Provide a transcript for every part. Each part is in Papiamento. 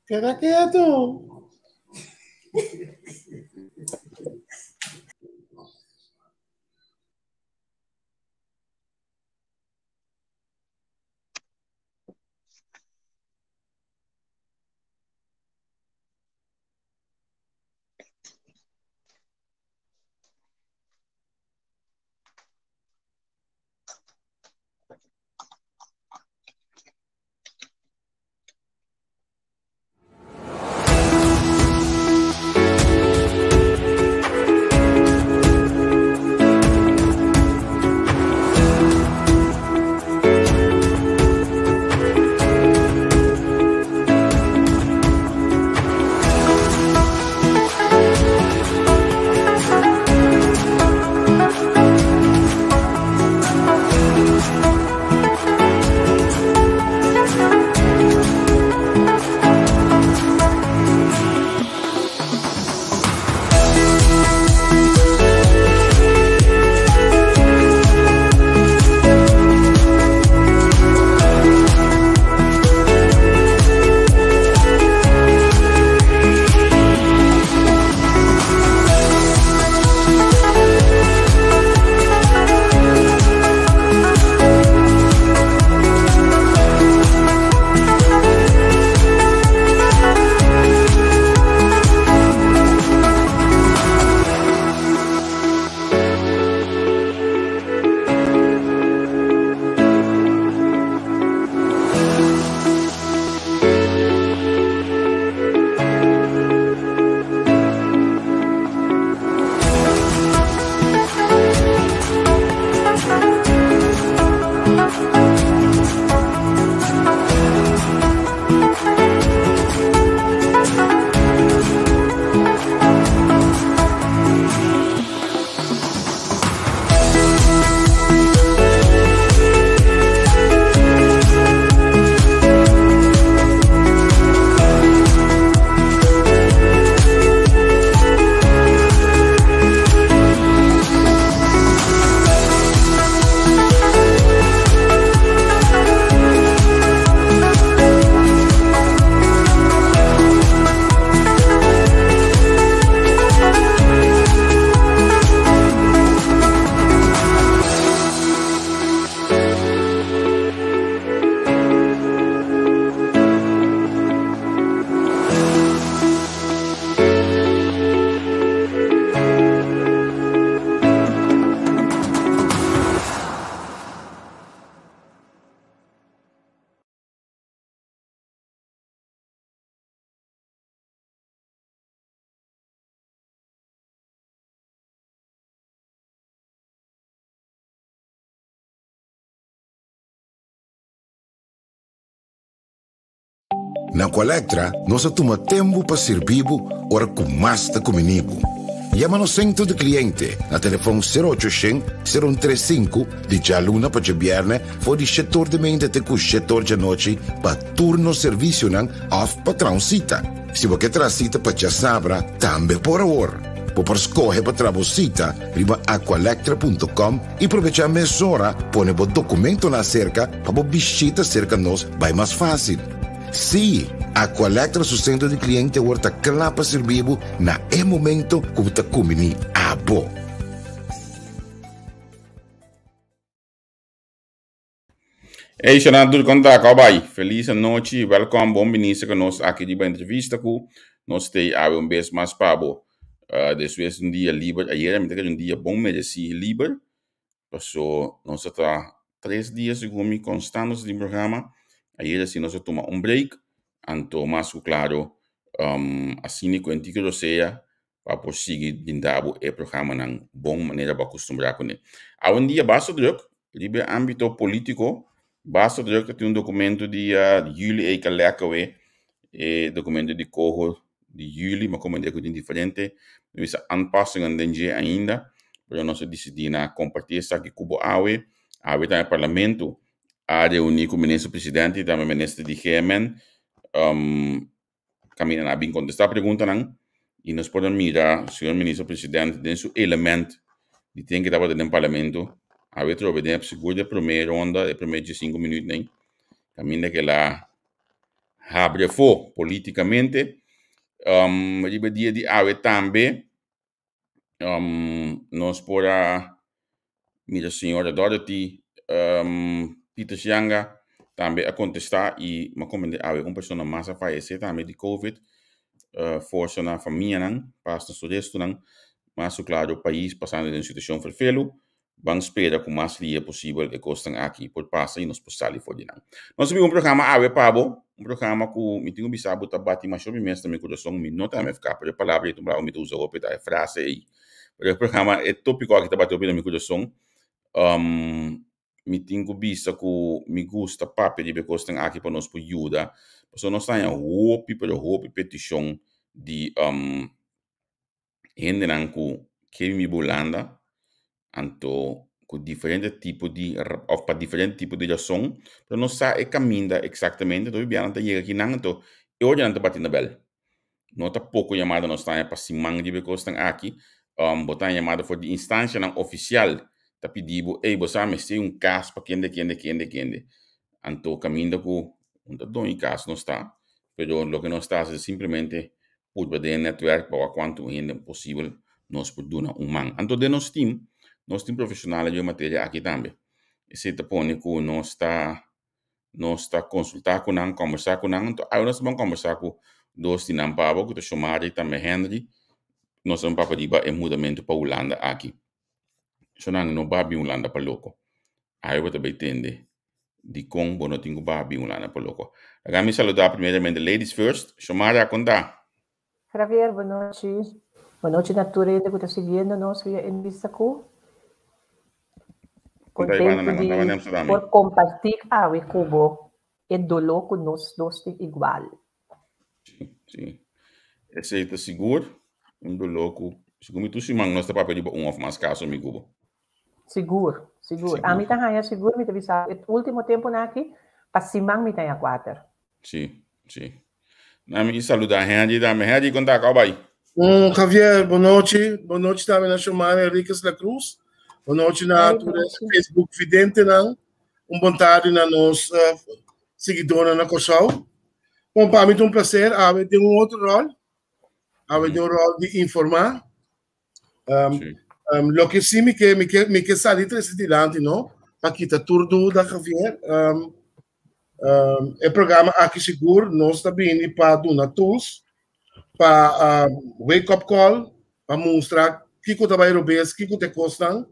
Keda ketu. Na Colectra nos a tuma tempu pa sirbi bo ora ku mas ta kumini bo. Yama nos sentro di kliente na telefon sero ocho shen, sero un tres sinku di djaluna pa djabièrnè for di shetor di meinta te ku shetor djanochi pa tur nos servisionan òf pa traha un sita. Si bo ke traha sita pa djasabra tambe por awor. Bo por skohe pa traha bo sita riba aqualectra punto com i probechá mesora pone bo dokumentonan aserka pa bo bishita serka nos bai mas fásil. Sí, Aqualectra su sentro di kliente awor ta kla pa sirbi bo na e momento ku bo ta kumbiní abo. Hey Shanan tur kon ta kau bai? Felis anochi, welkom, bon bini serka nos aki riba entrevista ku nos stay awe un bes mas pa bo. Uh, despues un dia liber ayera, mi ta kere un dia bon meresí liber, paso nos a ta tres dia segun mi konstant nos tin programa, ayera si nos a tuma un break, anto mas ku klaro um, asina ku Entico Rosea pa por sigui brinda bo e programanan bon manera bo a kustumbrá kuné. Awendia basta druk riba e ámbito polítiko, basta druk ta tin un dokumento di yüli ei ka lèk awe, e dokumento di koho di yüli, mi a komprendé ku tin diferente bisa aanpassingen den dje ainda, pero nos a disidí na kompartí esaki ku bo awe. Awe tambe parlamento a reuní ku minister presidente i tambe minister di GMN. Kaminda nan a bin kontestá preguntanan i nos por a mira señor Minister President den su element di ten ke tabata den Parlamento awe trobe den sigur den promé ronda e promé diesinku minütnan kaminda ke el a Habri afó polítikamente. Riba dia di awe tambe nos por a mira señora Dorothy Pieters Janga tambe a kontestá i mi a komprendé awe un persona mas a fayesé tambe di covid. Forsa na famianan, pas na su restunan. Mas ku klaro pais pasando den un situashon ferfelu. Ban spera ku mas lia posibel e kosnan aki por pasa i nos por sali for di nan. Nos a bin un programa awe pa bo, un programa ku mi tin ku bisa bo ta bati masha hopi mes na mi kurason. Mi no ta MFK, pero e palabra ei ta un palabra ku mi ta usa hopi, ta e frase ei. Pero e programa, e topiko aki ta bati hopi na mi kurason. Mi tin ku bisa ku mi gusta papia riba e kosnan aki pa nos por yuda, pasobra nos ta haña hopi pero hopi petishon di hendenan ku ke biba Hulanda anto ku diferente tipo di òf pa diferente tipo di rason pero no sa e kaminda eksaktamente anto hopi biaha nan ta yega akinan anto e ora nan ta bati na bèl. No ta poko yamada nos ta haña pa siman riba e kosnan aki bo ta haña yamada for di instanshanan ofisial ta pidi bo ey bo sa mester un kas pa kende kende kende kende anto kaminda ku un ta doño kas nos ta pero loke nos ta hasi ta simplemente purba den e netwerk pa wak kuantu hende posibel nos por duna un man. Anto den nos team, nos tin profesionalnan den e materia aki tambe. Esei ta pone ku nos ta nos ta konsultá ku nan, kòmbersá ku nan. Anto awe nos ta ban kòmbersá ku dos di nan pabo ku ta Shomari i tambe Henry. Nos ta ban papia riba e mudamentu pa Hulanda aki. Shonnan no ba bin Hulanda pa loko. Awe bo ta bay tende dikon bo no tin ku baha bin Hulanda pa loko. Laga mi saluda primeramente ladies first, Shomara kon ta? Javier, bon nochi. Bon nochi na tur hende ku ta siguiendo nos via Entrevista Ku. Kon ta Ivana Kontentu nan? Kon ta di na Amsterdam? por kompartí awe ku bo e doló ku nos dos tin igual. Sí, sí. Esei ta sigur un doló ku segun mi tur siman nos ta papia riba un òf mas kaso mi ku bo. Sigur, sigur. Ami ta haña sigur, mi ta bisa e último tempunan aki, pa siman mi ta haña kuater. Sí, sí. Na mi saluda Henry tambe. Henry, kon ta? Kau bai? Un Javier, bon nochi. Bon nochi tambe na Shomara Enriquez La Cruz. Bon nochi na tur Facebook videntenan. Un bon tardi na nos uh, seguidornan na Kòrsou. Bon, pa mi ta un placer. Awe den un otro rol. Awe den un rol di informá. Um, sí. um, lo que sí mi que, mi que, mi que salir trece dilanti, no? Pa kita tur duda, Javier. Um, um, e programa aki sigur nos ta bini pa duna tools, pa um, wake up call, pa mustra kiko ta bai robes, kiko te kosnan.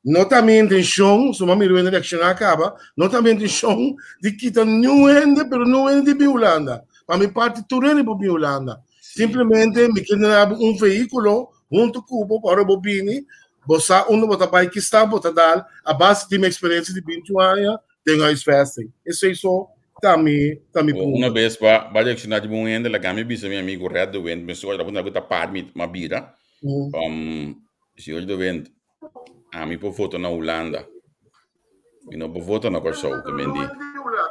No ta mi intenshon, suma mi ruende reacciona kaba, no ta mi intenshon di kita niun hende, pero niun hende di bin Hulanda. Pa mi parti tur hende por bin Hulanda. Simplemente mi kier duna bo un vehículo hunto ku bo pa ora bo bini, bo sa unda bo ta bai, ki stap bo ta dal a base di mi experiencia di 21 aña den huisvesting. Esei so ta mi ta mi punto. Una bes pa ba reacciona riba un hende, laga mi bisa mi amigo Red de Wind, mi suerte ku ta par mi ma bira. Señor de Wind, ami por vota na Hulanda. Mi no por vota na Kòrsou, ke men di.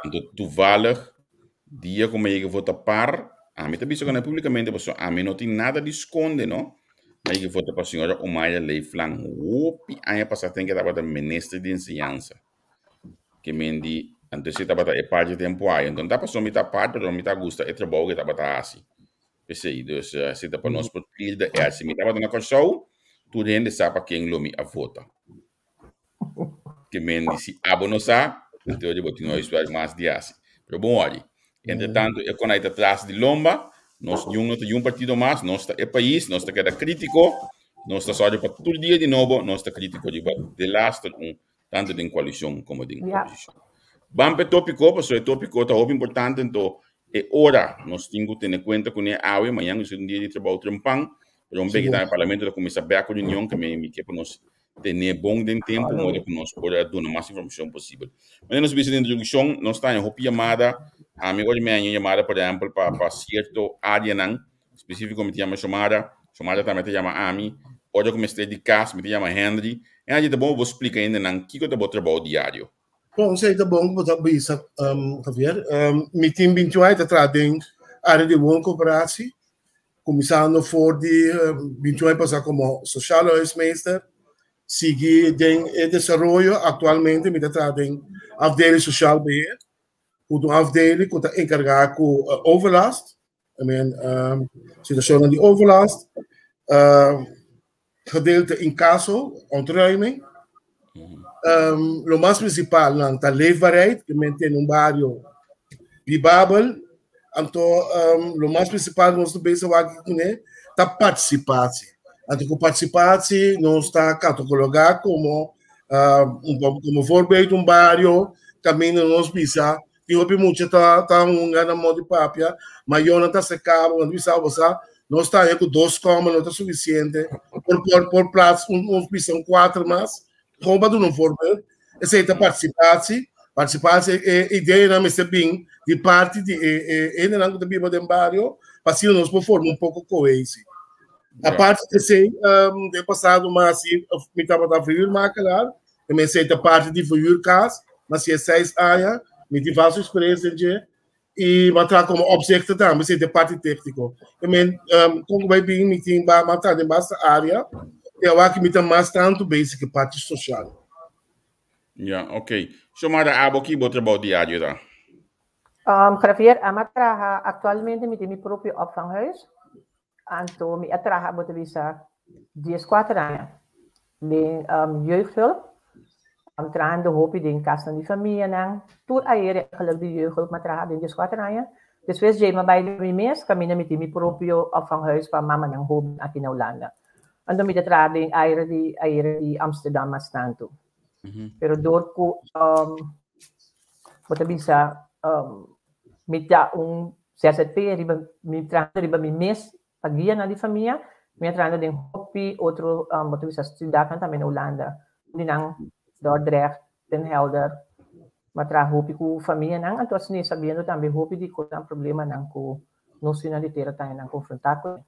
Anto toevallig, dia ku mi a yega vota par, ami ta bisa ku nan públikamente pasobra ami no tin nada di skonde no. Mi a yega vota pa señora Omayra Leeflang hopi aña pasá ten ke tabata minister di enseñansa. Ke men di, anto esei tabata e par dje tempu ai. Anto no ta pasobra mi ta par, pero mi ta gusta e trabou ke tabata hasi. P'esei, dus esei ta pa nos por clear the air. Si mi tabata na Kòrsou, tur hende sa pa ken lo mi a vota. Ke men di si abo no sa, anto bo tin huiswerk mas di hasi. Pero bon wòrdi. Entre tanto e konai ta tras di lomba, nos niun no ta yun partido mas, nos ta e pais, nos ta keda kritiko, nos ta sòru pa tur dia di nobo nos ta kritiko riba delaster un tanto den koalishon komo den oposishon. Ban pa e topiko, pasobra e topiko ta hopi importante, anto e ora nos tin ku tene kuenta kuné awe, mañan nos tin un dia di trabou trempan, pero un beki tambe parlamento ta kuminsá bèk ku reunion, ke mi ke pa nos tene bon den tempu modo ku nos por a duna mas informashon posibel. Manera nos bisa den introdukshon, nos ta haña hopi yamada, ami ora mi haña un yamada por ehèmpel pa pa sierto áreanan spesífiko mi ta yama Shomara, Shomara tambe ta yama ami, ora ku mester di kas mi ta yama Henry. Henry ta bon pa bo splika hendenan kiko ta bo trabou diario. Bon, esei ta bon ku bo ta bisa, Javier. Mi tin 21 aña ta traha den área di wooncoöperatie, kuminsando for di 21 aña pasá komo sociale huismeester, sigui den e desaroyo, aktualmente mi ta traha den afdeling sociaal beheer. ku ta un afdeling ku ta enkargá ku overlast, I mean, um, situashonnan di overlast, uh, gedeelte incasso, ontruiming. Um, lo mas principal nan ta leefbaarheid, ke men tene un bario bibabel. Anto, um, lo mas principal nos ta bezig wak kuné ta participatie. Anto ku participatie nos ta cataloga como uh, un, como voorbeeld un bario caminda nos bisa Tin hopi mucha ta ta hunga na modi papia, mayornan ta acerca bo, nan ta bisa bo sa, nos ta haña ku dos kòmber no ta sufisiente, por por por plats un un bisa un kuater mas, kon pa duna un voorbeeld. Esei ta partisipasi, partisipasi e ideanan mester bin di parti di e e hendenan ku ta biba den bario, pa asina nos por forma un poko kohesi. Aparte di esei, den pasado mas hasi mi tabata verhuurmakelaar, E mester ta parti di verhuurkas, ma si e seis aña, mi tin vasto experiencia en dje, y m'a traha como opzichter tambe, esei ta e parti técnico. E men, um, con cu bai bin, mi tin ba, m'a traha den basta área, y awaki mi ta mas tanto bezig cu e parti social. Ja, ok. Xiomara, abo ki bo trabou diario ta? Um, Javier, ami a traha, actualmente mi tin mi propio opvanghuis. Anto mi a traha, bo ta bisa, dieskuater aña den jeugdhulp, trahando hopi den kasnan di famianan, tur aer eigenlijk di jeugdhulp mi a traha den dieskuater aña. Despues djei mi a bai den mi mes, kaminda mi tin mi propio opvanghuis pa mamanan hoben aki na Hulanda. Anto mi ta traha den aire di aire di Amsterdam mas tantu. Pero dor ku bo ta bisa mi ta un ZZP riba mi trahando riba mi mes pa guia nan di famia, mi a trahando den hopi otro bo ta bisa siudatnan tambe na Hulanda, di nan Dordrecht, Den Helder, mi a traha hopi ku famianan, anto asina sabiendo tambe hopi di kosnan problemanan ku nos yunan di tera ta nan konfrontá kuné.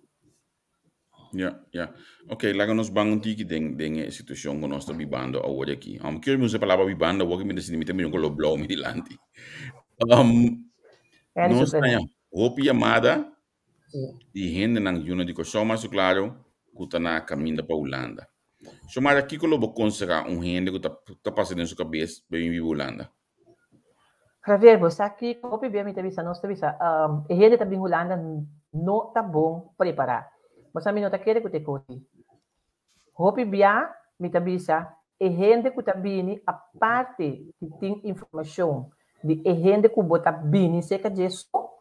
Ja, ja. Ok, laga nos ban un tiki den, den e situacion ku nos ta bibando awor aki. Um, quiero mi usa e palabra bibando awor ki mi ta sinti mi ta mira un color blauw mi dilanti. Um, Very nos super. haña hopi yamada di hendenan yuna di Kòrsou mas klaro ku ta na kaminda pa Hulanda. Xiomara, kiko lo bo konsehá un hende ku ta, ta pasa den su kabes pa bin biba Hulanda? Javier, bo sa kiko hopi bia mi ta bisa, nos ta bisa, e hende ta bin Hulanda no ta bon prepará. Bo sa mi no ta kere ku ta e kos ei. Hopi bia mi ta bisa, e hende ku ta bini aparte di tin informashon di e hende ku bo ta bini serka dje so,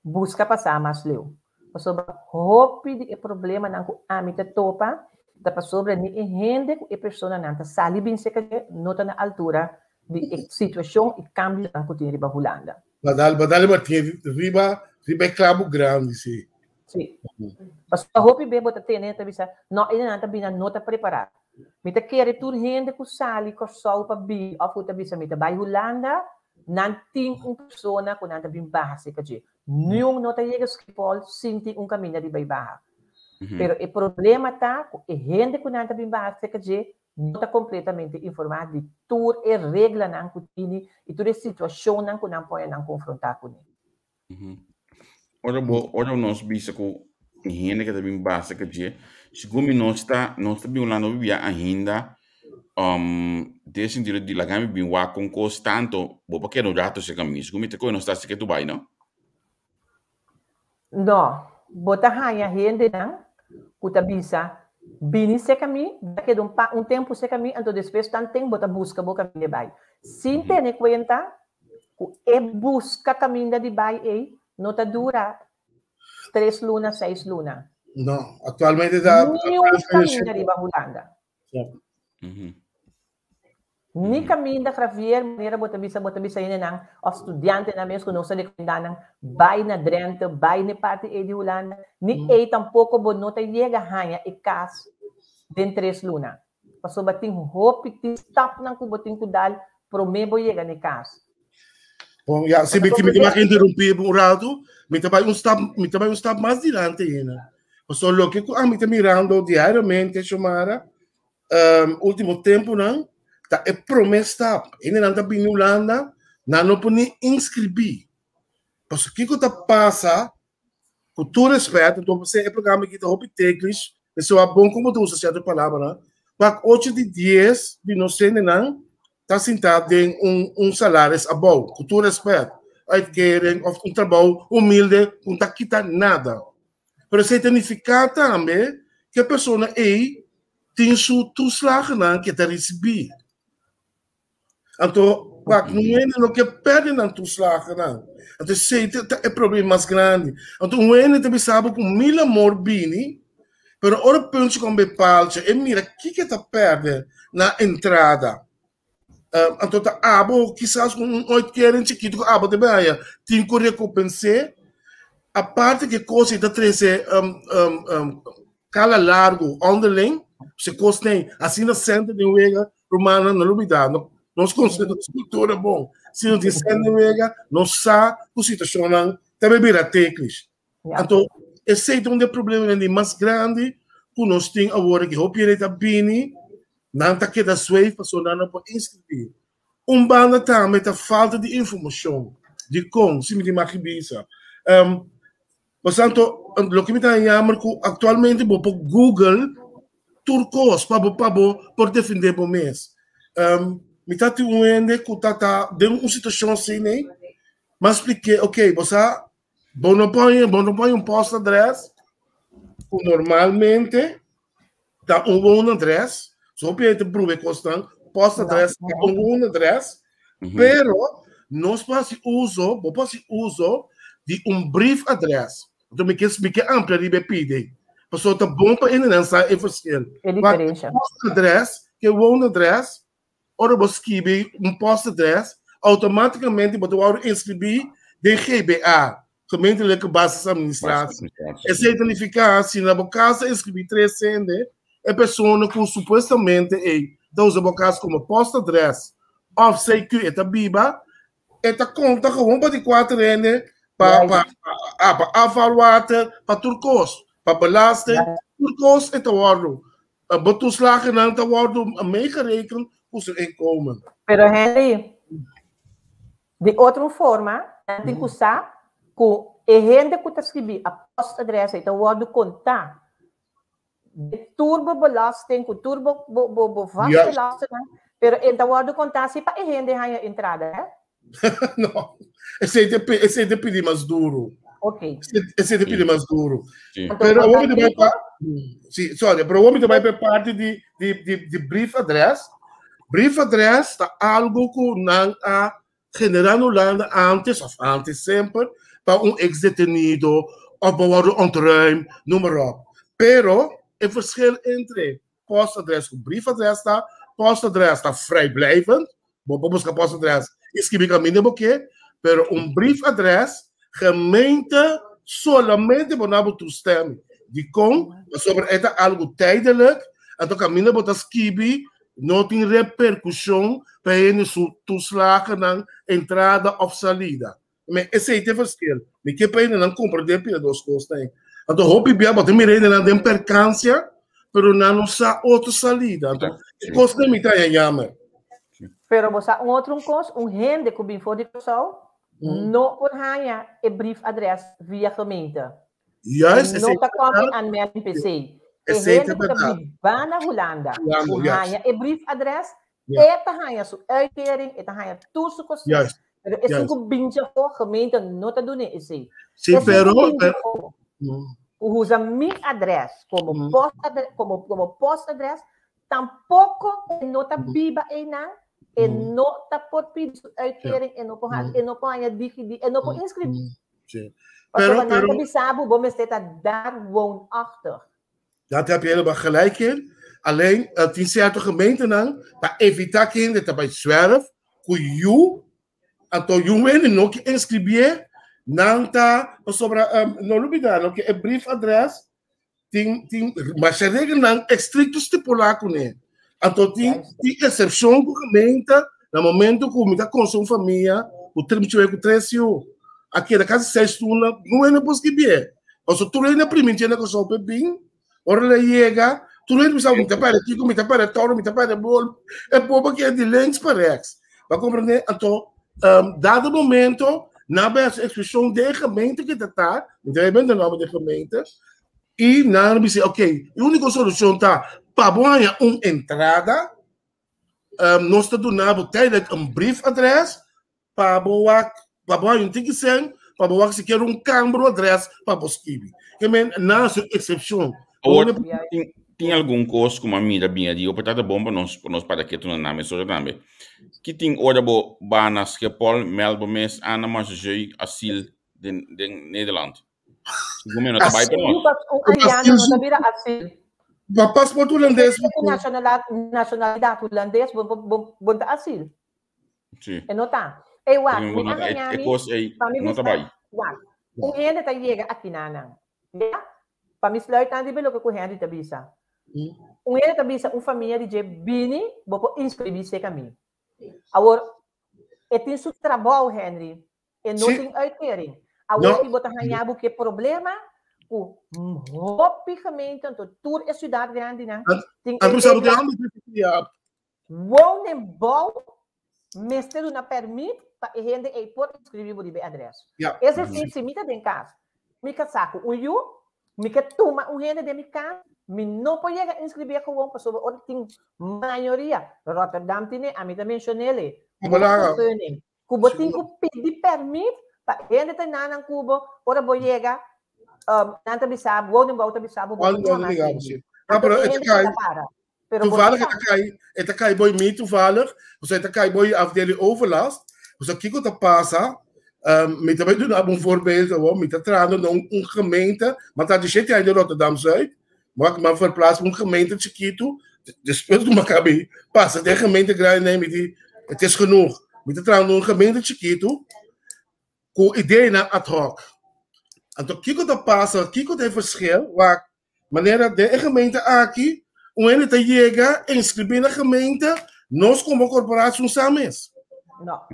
buska pa sa mas leu. Pasobra hopi di e problemanan ku ami ta topa ta pasobra ni e hende ku e personanan ta sali bin serka dje no ta na altura di e situashon i kambionan ku tin riba Hulanda. Badal, badal Martin riba, riba e klabu grandi, si. Si. Pasobra hopi be bo ta tene ta bisa, no, e nan ta bina no ta prepará. Mi ta kere tur hende ku sali Kòrsou pa bin òf ku ta bisa mi ta bai Hulanda, nan tin un persona ku nan ta bin baha serka dje. Niun no ta yega Schiphol sin tin un kaminda di bai baha. Pero e problema ta ku e hende ku nan ta bin baha serka dje no ta kompletamente informá di tur e reglanan ku tini i tur e situashonnan ku nan por nan konfrontá kuné. Ora bo, ora nos bisa ku e hende ku ta bin baha serka dje, segun mi nos ta, nos ta bin Hulanda hopi bia ainda den e sentido di laga mi bin wak kon kos tanto bo por keda un rato serka mi segun mi ta kohe nos ta así ke Dubai no. No, bo ta haña hendenan ku ta bisa bini serka mi, bo ta keda un pa un tempu serka mi anto despues tanten bo ta buska bo kaminda bai. Sin tene kuenta ku e buska kaminda di bai ei no ta dura tres luna, seis luna. No, aktualmente ta Niun kaminda riba Hulanda. Ni kaminda Javier, manera bo ta bisa, bo ta bisa hendenan òf studiantenan mes ku nos ta rekomendá nan bai na Drenthe, bai na e parti ei di Hulanda, ni ei tampoko bo no ta yega haña e kas den tres luna. Pasobra tin hopi, tin stapnan ku bo tin ku dal promé bo yega na e kas. Bon, ya, si mi, mi ta interrumpí un rato, mi ta bai un stap, mi ta bai un stap mas dilanti ainda. Pasobra loke ku ami ta mirando diariamente, Xiomara, um, último temponan, ta e promé stap. Hendenan ta bini Hulanda, nan no por ni inscribí. Pasobra kiko ta pasa, ku tur respet, anto pasobra e programa aki ta hopi teknisch, mester wak bon kon bo ta usa sierto palabranan, wak ocho di dies di nos hendenan. ta sintá den un un salaris abou, ku tur rèspèt, uitkering òf un trabou humilde ku no ta kita nada. Pero esei ta nifiká tambe ku e persona ei tin su toeslagennan ku e ta risibí. Anto, wak, no hende no ke pèrdè nan toeslagennan. Anto esei ta e problema mas grandi. Anto un hende ta bisa bo ku mil amor bini, pero ora puntje kon be paaltje, e mira kiko e ta pèrdè na entrada. Anto ta abo kisas ku un uitkering chikitu ku abo ta bin haña tin ku rekupens'é. Aparte ku e kos ei ta trese kala largu onderling, si kos nei asina sènter den wega Rumannan, no lubidá, nos konosé nos kultura bon. Si no tin sèn den wega, nos sa ku situashonnan ta bai bira teknish. Anto, esei ta un di e problemanan di mas grandi ku nos tin awor aki. Hopi hende ta bini, nan ta keda zweef pasobra nan no por inskribí. Un banda tambe ta falta di informashon. Dikon? Si mi tin mag bisa. Pasanto, loke mi ta jammer ku aktualmente bo por Google tur kos pa bo pa bo por defendé bo mes. Mi ta tin un hende ku ta ta den un situashon asina ei, m'a splik'é, ok, bo sa, bo no por bo no por un postadres ku normalmente ta un woonadres, so hopi hende ta prueba e kosnan, postadres ta un woonadres, pero nos por hasi uso, bo por hasi uso di un briefadres. Anto mi ke mi ke amplia riba e pidi, pasobra ta bon pa hendenan sa e verschil. E diferensha. Postadres ke woonadres, ora bo skibi un postadres, outomátikamente bo ta wòrdu inskribí den GBA, Gemeentelijke Basisadministratie. Esei ta nifiká si na bo kas ta inskribí tres hende, e persona ku supuestamente ei ta usa bo kas komo postadres òf CQ e ta biba, e ta konta gewoon pa di kuater hende pa pa pa afvalwater, pa tur kos, pa belasting, tur kos e ta wòrdu. Bo toeslagennan ta wòrdu meegerekend ku su inkomen. Pero Henry, di otro forma, nan tin ku sa ku e hende ku ta skribí a postadres ei ta wòrdu kontá di tur bo belasting, ku tur bo bo bo bo vaste lastennan, pero e ta wòrdu kontá si pa e hende haña entrada, hè? No, esei ta esei ta pidi mas duru. Ok. Esei ta pidi mas duru. Pero awor mi ta bai pa Sí, sorry, pero awor mi ta bai pa e parti di di di di briefadres. Briefadres ta algo ku nan a generá na Hulanda antes of antes semper pa un ex detenido of pa wòrdu ontruim, noem maar op. Pero e verschil entre postadres ku briefadres ta, postadres ta vrijblijvend, bo por buska postadres i skibi kaminda bo ke, pero un briefadres gemeente solamente bo na bo toestemming. Dikon? Pasobra e ta algu tijdelijk, anto kaminda bo ta skibi no tin reperkushon pa hende su toeslagennan, entrada òf salida. Me esei ta e verschil. Mi ke pa hendenan komprendé pia dos kosnan ei. Anto hopi bia bo ta mira hendenan den perkansia, pero nan no sa otro salida. Anto e kosnan mi ta haña yamer. Pero bo sa un otro un kos, un hende ku bin for di Kòrsou no por haña e briefadres via gemeente. Juist, No esei ta ta kòm bèrdat. in aanmerking p'esei. E Esei ta hende ku ta bèrdat. biba na Hulanda, Hulanda, ku juist. haña e briefadres, Ja. e ta haña su uitkering, e ta haña tur su kosnan. Juist, Pero esun juist. ku binti afó, gemeente no ta dun'é esei. Sí, Esun ku pero, binti pero afó, ku usa mi adres komo postadres, komo, komo postadres, tampoko e no ta biba einan, e no ta por pidi su uitkering, e no por ha, e no por haña DigiD, e no por inskribí. Sí. Pasobra Pero, nan pero ta bisa bo, bo mester ta daar woonachtig. Dat heb je helemaal gelijk in. Alleen, tin cierto gemeentenan pa evita ku hende ta bai zwerf ku yu, anto yu hende no ke inscribié, nan ta, pasobra no lubida no ke e briefadres tin tin masha regelnan estricto stipulá kuné. Anto tin tin excepcion ku gemeente na momento ku mi ta konoce un famia ku ku tres yu a keda kasi seis luna no hende por skibié. Pasobra tur hende a primintié na Kòrsou pa e bin, ora el a yega, tur hende bisa, mi ta pèrdè kiko, mi ta pèrdè toro, mi ta pèrdè bol. E pobo a keda di links pa rèks. Bo a komprendé? Anto, dado momento, nan a bai hasi ekspreshon den e gemeente ke ta ta, mi ta bai benta nòmber di e gemeente, i nan a bisa, ok, e úniko solushon ta pa bo haña un entrada. Nos ta duna bo tijdelijk een briefadres pa bo wak, pa bo haña un tiki sèn, pa bo wak sikiera un kamber o adres pa bo skibi. Ke men nan hasi un eksepshon. Awor, tin, tin algun kos ku mi a mira bin adi, por ta ta bon pa nos, pa nos para ketu na nan mesora tambe. Ki tin ora bo ba na Schiphol, meld bo mes aan na Marseillei asiel den, den Nederland? Segun mi no ta bai pa nos. Un ariano no ta bira asiel. Pa paspoort hulandes. Ku nacionalidad hulandes, bo, bo, bo ta asiel. Sí. E no ta. Ey, wak, mi a haña mi, E kos ey pa mi no ta bisa, bai. wak, un hende ta yega aki na nan. Ya? Pa mi sluit aan riba loke ku Henry ta bisa. Un hende ta bisa un famia di dje, bini, bo por inscribí seka mi. Awor, e tin su trabou, Henry. E no tin uitkering. Awor ki bo ta haña bo ke problema ku hopi gemeente, anto tur e siudat grandinan tin e regla. Woningbouw mester duna permit pa e hende ei por inscribi bo riba e adres. Es decir, si mi ta den kas, mi kasá ku un yu, mi ke tuma un hende den mi kas, mi no por yega inscribié gewoon pasobra ora tin mayoria, Rotterdam tine, ami ta mencion'el, woonvergunning, ku bo tin ku pidi permit pa hende ta nanan ku bo, ora bo yega, nan ta bisa bo, woningbouw ta bisa bo, bo por tuma mas hende. Anto e hende ta para. Pero toevallig e ta kai, e ta kai boy mi toevallig, o e ta kai boy afdeling overlast. O kiko ta pasa, mi ta bai duna un voorbeeld awor, mi ta trahando na un, un gemeente, maar ta 17 aña in Rotterdam Zuid, maar ik verplaats un gemeente chiquito, después ku mi acabé pasa den gemeente grandi, nee, mi di, het is genoeg. Mi ta trahando un gemeente chiquito, ku ideenan ad hoc. Anto kiko ta pasa, kiko ta e verschil, wak Manera den e gemeente aki, un hende ta yega inskribí na gemeente, nos komo korporatie un sa mes. No.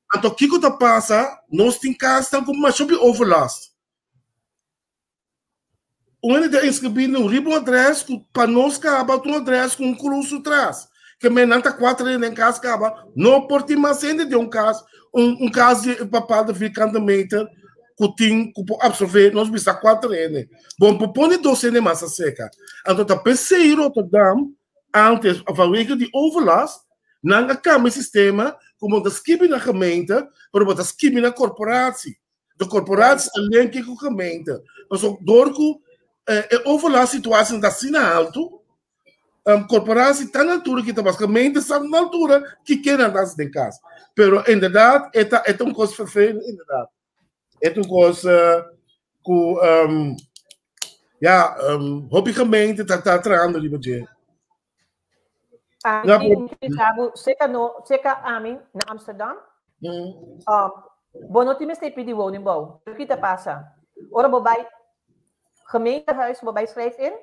Anto kiko ta pasa, nos tin kasnan ku masha hopi overlast. Un hende ta inskribí na un riba un adrès ku pa nos kaba ta un adrès ku un krus su tras. Ke men nan ta kuater hende den kas kaba, no por tin mas hende den un kas, un un kas di bepaalde vierkante meter ku tin ku por absorvé nos bisa kuater hende. Bon por pone dos hende mas aserka. Anto ta p'esei Rotterdam antes vanwege di overlast nan a kambia e sistema ku bo ta skibi na gemeente pero bo ta skibi na korporatie. De korporatie ta linki ku gemeente. Pasobra dor ku e overlast situatie ta asina haltu Corporatie ta na altura ki ta pas, gemeente sa na altura ki ke nan ta hasi den kas. Pero inderdaad, e ta, e ta un kos vervelend inderdaad. E ta un kos ku ya, hopi gemeente ta ta trahando riba dje. Ami tin bisa bo, seka no, seka ami na Amsterdam, bo no tin mester pidi woningbouw. Pero ki ta pasa? Ora bo bai gemeentehuis, bo bai schrijf in,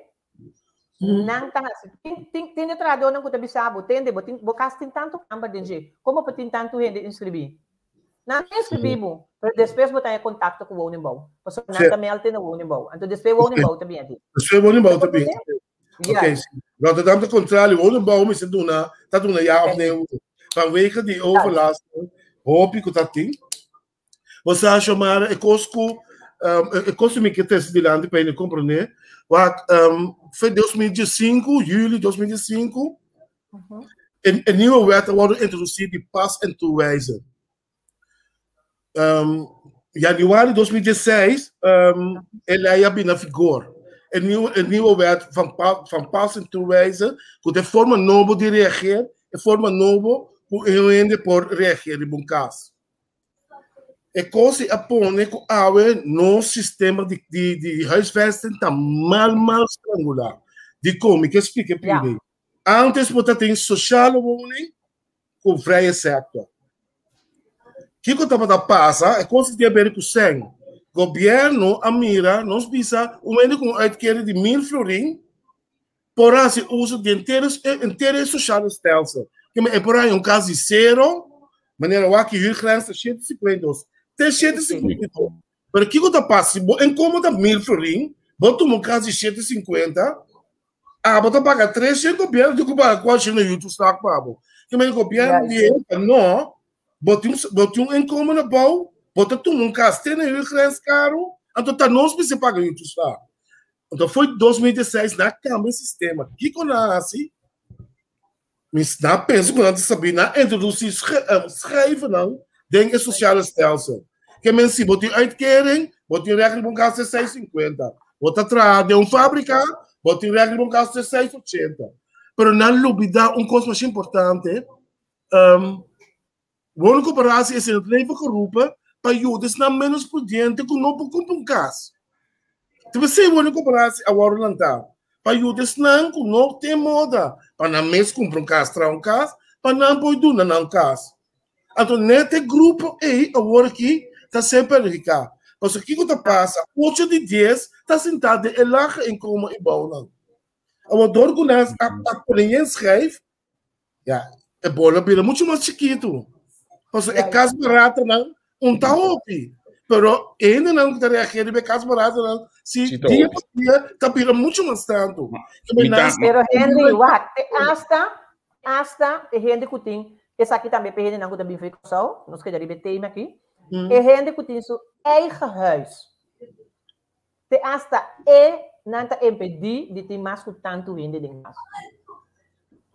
Nan ta hasi. Tin, tin, tin e trahadónan ku ta bisa bo, tende, bo tin, bo kas tin tantu kamber den dje, komo por tin tantu hende inskribí? Nan ta inskribí bo, pero despues bo ta haña kontakto ku woningbouw, pasobra nan ta mèlde na woningbouw. Anto despues woningbouw ta bini ati. Despues woningbouw ta bini. Oké, si. Rotterdam ta kontrali, woningbouw mester duna, ta duna ya òf nee vanwege di overlast hopi ku ta tin. Bo sa, Xiomara, e kos ku e kos ku mi ke trese dilanti pa hende komprendé, wak fe 2015, juli 2015, e e nieuwe wet a wòrdu introdusí di pas en toewijzen. Januari 2016 e lei a bini na vigor. E nieuwe e nieuwe wet van van pas en toewijzen ku ta e forma nobo di reageer, e forma nobo ku e hende por reageer riba un kas. E kos ei a pone ku awe nos sistema di di di huisvesting ta mal mal strangulá. Dikon? Mi ke splika e pidi. Ántes bo ta tin sociale woning ku vrije sector. Kiko tabata pasa? E kos ei tin aberi ku sèn. Gobièrnu a mira, nos bisa un hende ku un uitkering di mil florin por hasi uso di henter henter e sociale stelsel. Keme e por haña un kas di sero, manera wak ki huurgrens ta 152, te 152. Pero kiko ta pasa si bo inkomo ta mil florin, bo tuma un kas di 150, abo ta paga 300, gobièrnu tin ku paga kuatrocientos na huurtoeslag pa bo. Keme gobièrnu di e no, bo tin bo tin un inkomo na bou, bo ta tuma un kas te na huurgrens karu, anto ta nos mester paga huurtoeslag. Anto foi 2016 nan a kambia e sistema. Kiko nan a hasi? Mi nan pensa ku nan ta sabí, nan a introdusí schijvennan den e sociale stelsel. Ke men si bo tin uitkering, bo tin recht riba un kas te 650. Bo ta traha den un fábrika, bo tin recht riba un kas te 680. Pero nan lubidá un kos masha importante, Woningcorporatie is in het leven geroepen pa yuda esnan menos pudiente ku no por kumpra un kas. Ta p'esei woningcorporatie a wòrdu lantá, pa yuda esnan ku no tin moda pa nan mes kumpra un kas, traha un kas, pa nan por duna nan kas. Anto net e grupo ei awor aki ta ser perhudiká. Pasobra kiko ta pasa? Ocho di dies ta sintá den e lage inkomen i bounan. Awor dor ku nan a pone yen schijf, Ya, e bola bira mucho mas chikitu. Paso e kas baratonan un ta hopi. Pero e hendenan ku ta reageer riba e kas baratonan, si Sí, ta dia hopi. pa dia ta bira mucho mas tantu. Mi ta, Pero Henry, wak, te hasta, hasta e hende ku tin, esaki tambe pa e hendenan ku ta bin for di Kòrsou, nos keda riba e tema aki, e hende ku tin su eigen huis, Te hasta e nan ta impedí di tin mas ku tantu hende den kas.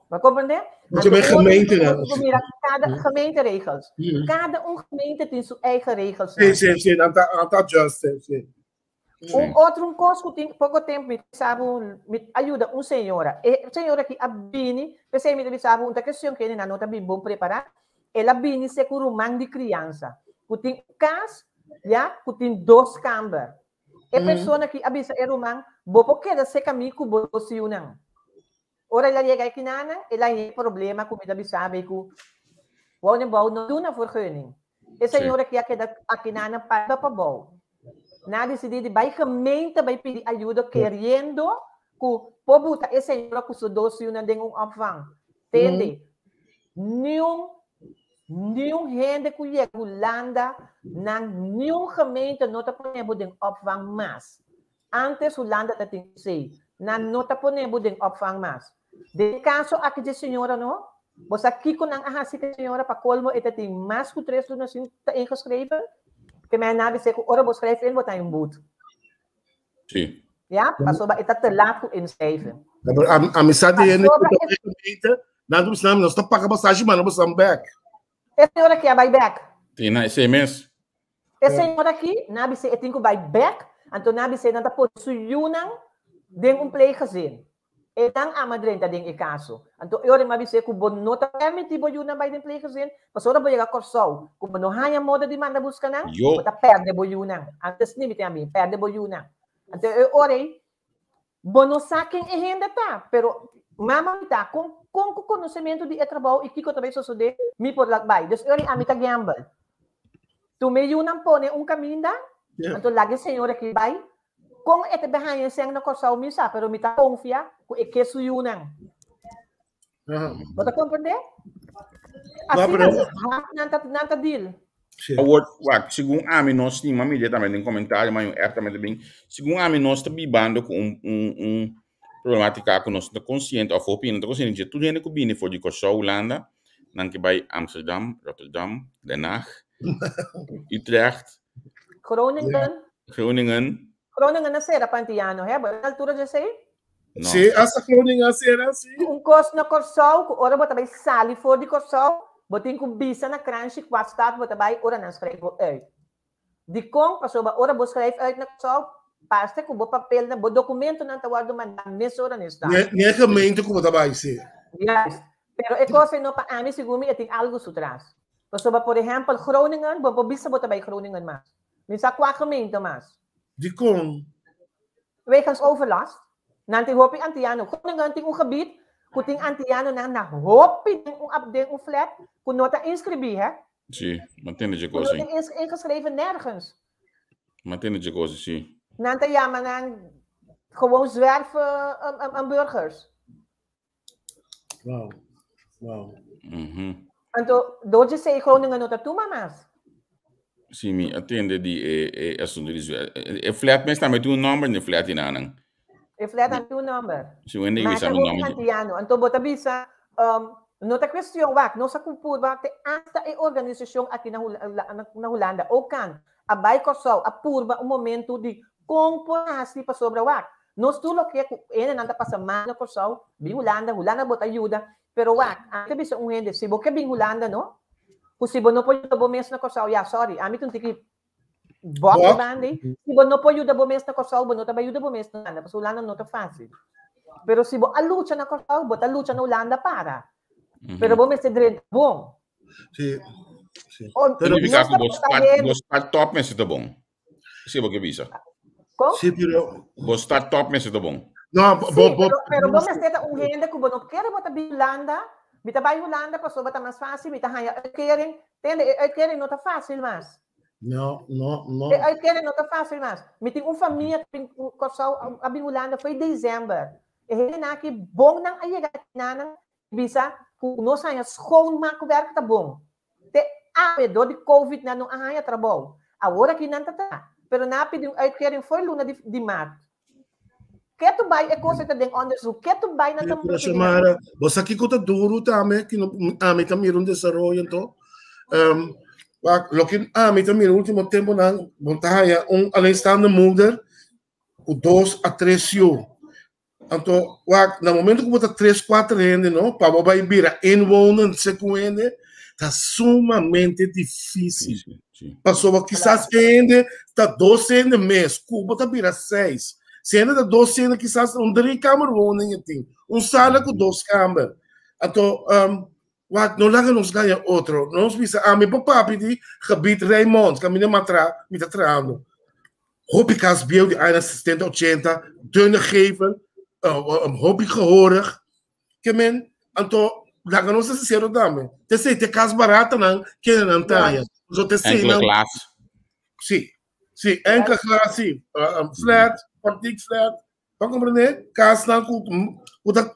Bo a komprendé? Anto Anto e gemeente ora nan. ku mira kada gemeenteregels. Kada un gemeente tin su eigen regels. Sí, sí, sí, nan ta, nan ta adjust, sí, sí. Un otro un kos ku tin poko tempu mi sabi un mi a yuda un señora. E señora aki a bini, p'esei mi ta bisa bo un ta kestion ku nan no ta bin bon prepará. El a bini se ku ruman di kriansa ku tin un kas ya ku tin dos kamber. E persona ki a bisa e ruman, Bo por keda seka mi ku bo dos yunan. Ora el a yega e kinanan, el a haña e problema ku mi ta bisa be ku woningbouw no duna vergunning. E señora ki a keda akinanan pariba pabou. Nan a disidí di bai gemeente bai pidi ayudo keriendo ku por buta e señora ku su dos yunan den un opvang. Tende, niun niun hende ku yega Hulanda nan niun gemeente no ta pone bo den opvang mas. Antes Hulanda ta tin esei. Nan no ta pone bo den opvang mas. Den e kaso aki dje señora no, bo sa kiko nan a hasi ku e señora? Pa kolmo e ta tin mas ku tres luna sin ta ingeschreven. Ke men a bisa ku ora bo schrijf in bo ta in boet. Sí. Ja, pasobra e ta te laat ku inschrijven. Amistad di hende ku Pasobra ta e bai gemeente, nan ta bisa nos ta paga pasashi manda bosan bek. E señora aki a bai bek. Sí, na esei mes. E señora aki, nan a bis'é e tin ku bai bek, anto nan a bis'é nan ta pone su yunan den un pleeggezin. E nan ama drenta den e kaso. Anto e ora mi a bis'é ku bo no ta permití bo yunan bai den pleeggezin, pasobra ora bo yega Kòrsou, ku bo no haña moda di manda buska nan, bo ta pèrdè bo yunan. Antes ni mi tin a bin, pèrdè bo yunan. Anto e ora ei, bo no sa ken e hende ta, pero mama mi ta, kon kon ku konosementu di e trabou i kiko ta bai sosodé, mi por lak bai. Dus e ora ei ami ta gamble. Tuma e yunan pone un kaminda, anto laga e señor aki bai, Kon e ta behaña esèn na Kòrsou mi sa, pero mi ta konfia ku e ke su yunan. Bo ta komprendé? Asina nan ta nan ta deal. Awor, wak, segun ami nos tin, m'a mira tambe den komentario, ma un app tambe ta bin, segun ami nos ta bibando ku un un un problematika ku nos no ta konsiente òf hopi hende no ta konsiente dje. Tur hende ku bini for di Kòrsou, Hulanda, nan ke bai Amsterdam, Rotterdam, Den Haag, Utrecht, Groningen. Groningen. Groningen a sera pa antiano, hè? Bo na altura dje esei? No. Sí, hasta Groningen a sera, sí. Un kos na Kòrsou ku ora bo ta bai sali for di Kòrsou, bo tin ku bisa na kranshi kua stad bo ta bai ora nan skrijf bo uit. Dikon? Pasobra ora bo skrijf uit na Kòrsou, parse ku bo papelnan, bo dokumentonan ta wòrdu mandá mesora na e stad. N'e e gemeente ku bo ta bai, sí. Juist. Pero e kos ei no pa ami, segun mi e tin algu su tras. Pasobra por ehèmpel Groningen, bo por bisa bo ta bai Groningen mas. Mi sa kua gemeente mas. Dikon? Wegens overlast. Nan tin hopi antiano. Groningen tin un gebied ku tin antianonan na hopi den un den un flat ku no ta inskribí hè. Sí, m'a tende dje Ku kos no ei. tin ingeschreven nergens. M'a tende dje kos ei, sí. Nan ta yama nan gewoon zwerf burgers. Wow. Wow. Anto, door dje sei Groningen no ta tuma mas. Si, mi a tende di e, e asunto di zwe. E flat mes tambe tin un nomber den e flat hinanan. E flat tambe tin un nomber. Si, un hende Maar bisa ta mi hopi nomber. antiano. Anto bo ta bisa, no ta cuestion, wak, nos a cu purba te hasta e organisacion aki na na Hulanda, OCAN, a bai Kòrsou, a purba un momento di kon por hasi pasobra wak, Nos tur loke ku hendenan ta pasa mal na Kòrsou, bin Hulanda, Hulanda bo ta yuda. Pero wak, ami ta bisa un hende, si bo ke bin Hulanda no, ku si bo no por yuda bo mes na Kòrsou, ya sorry, ami ta un tiki bòk e banda ei, si bo no por yuda bo mes na Kòrsou, bo no ta bai yuda bo mes na Hulanda, pasobra Hulanda no ta fásil. Pero si bo a lucha na Kòrsou, bo ta lucha na Hulanda para. Pero bo mester drenta bon. Sí, sí. Pero Significa ku bo start top mester ta bon. Si bo ke bisa. Kon? Sí, pero... Bo start top mester ta bon. No, bo, Sí, bo, pero, pero bo mester ta un hende ku bo no kere bo ta bin Hulanda, mi ta bai Hulanda pasobra ta mas fácil, mi ta haña uitkering. Tende, e uitkering no ta fácil mas. No, no, no. E uitkering no ta fácil mas. Mi tin un famia ku bin Kòrsou, a bin Hulanda foi december. E hendenan aki bon nan a yega akinan, Bisa ku nos haña schoonmaakwerk ta bon. Te awe dor di covid nan no a haña trabou. Awor aki nan ta traha, pero nan a pidi un uitkering for luna di di maart. Ketu bai e kos ei ta den onderzoek, ketu bai nan ta Pero Xiomara, bo sa kiko ta duru tambe, ki no, ami ta mira un desaroyo anto. Um, wak, loke ami ta mira ultimo temponan, bo ta haña un alleenstaande moeder ku dos a tres yu. Anto, wak, na momento ku bo ta tres, kuater hende, no, pa bo bai bira inwonend segun hende, ta sumamente difísil. Pasobra kisas e hende ta dos hende mes, ku bo ta bira seis. Si hende ta dos hende, kisas un driekamerwoning e tin, un sala ku dos kamber. Anto, um, wak, no laga nos gaña otro. Nos bisa, ami por papia di gebied Rijnmond, kaminda matra, mi ta trahando. Hopi kas bieu di añanan sesenta, ochenta, dunne gevel, hopi gehorig. Ke men, anto laga nos ta sincero tambe. Te sei te kas baratanan kende nan ta haña. So te sei Enkele nan glas. Si, si, enkele glas, si. Flat, portiek flat. Pa comprende? Kasnan ku ku ta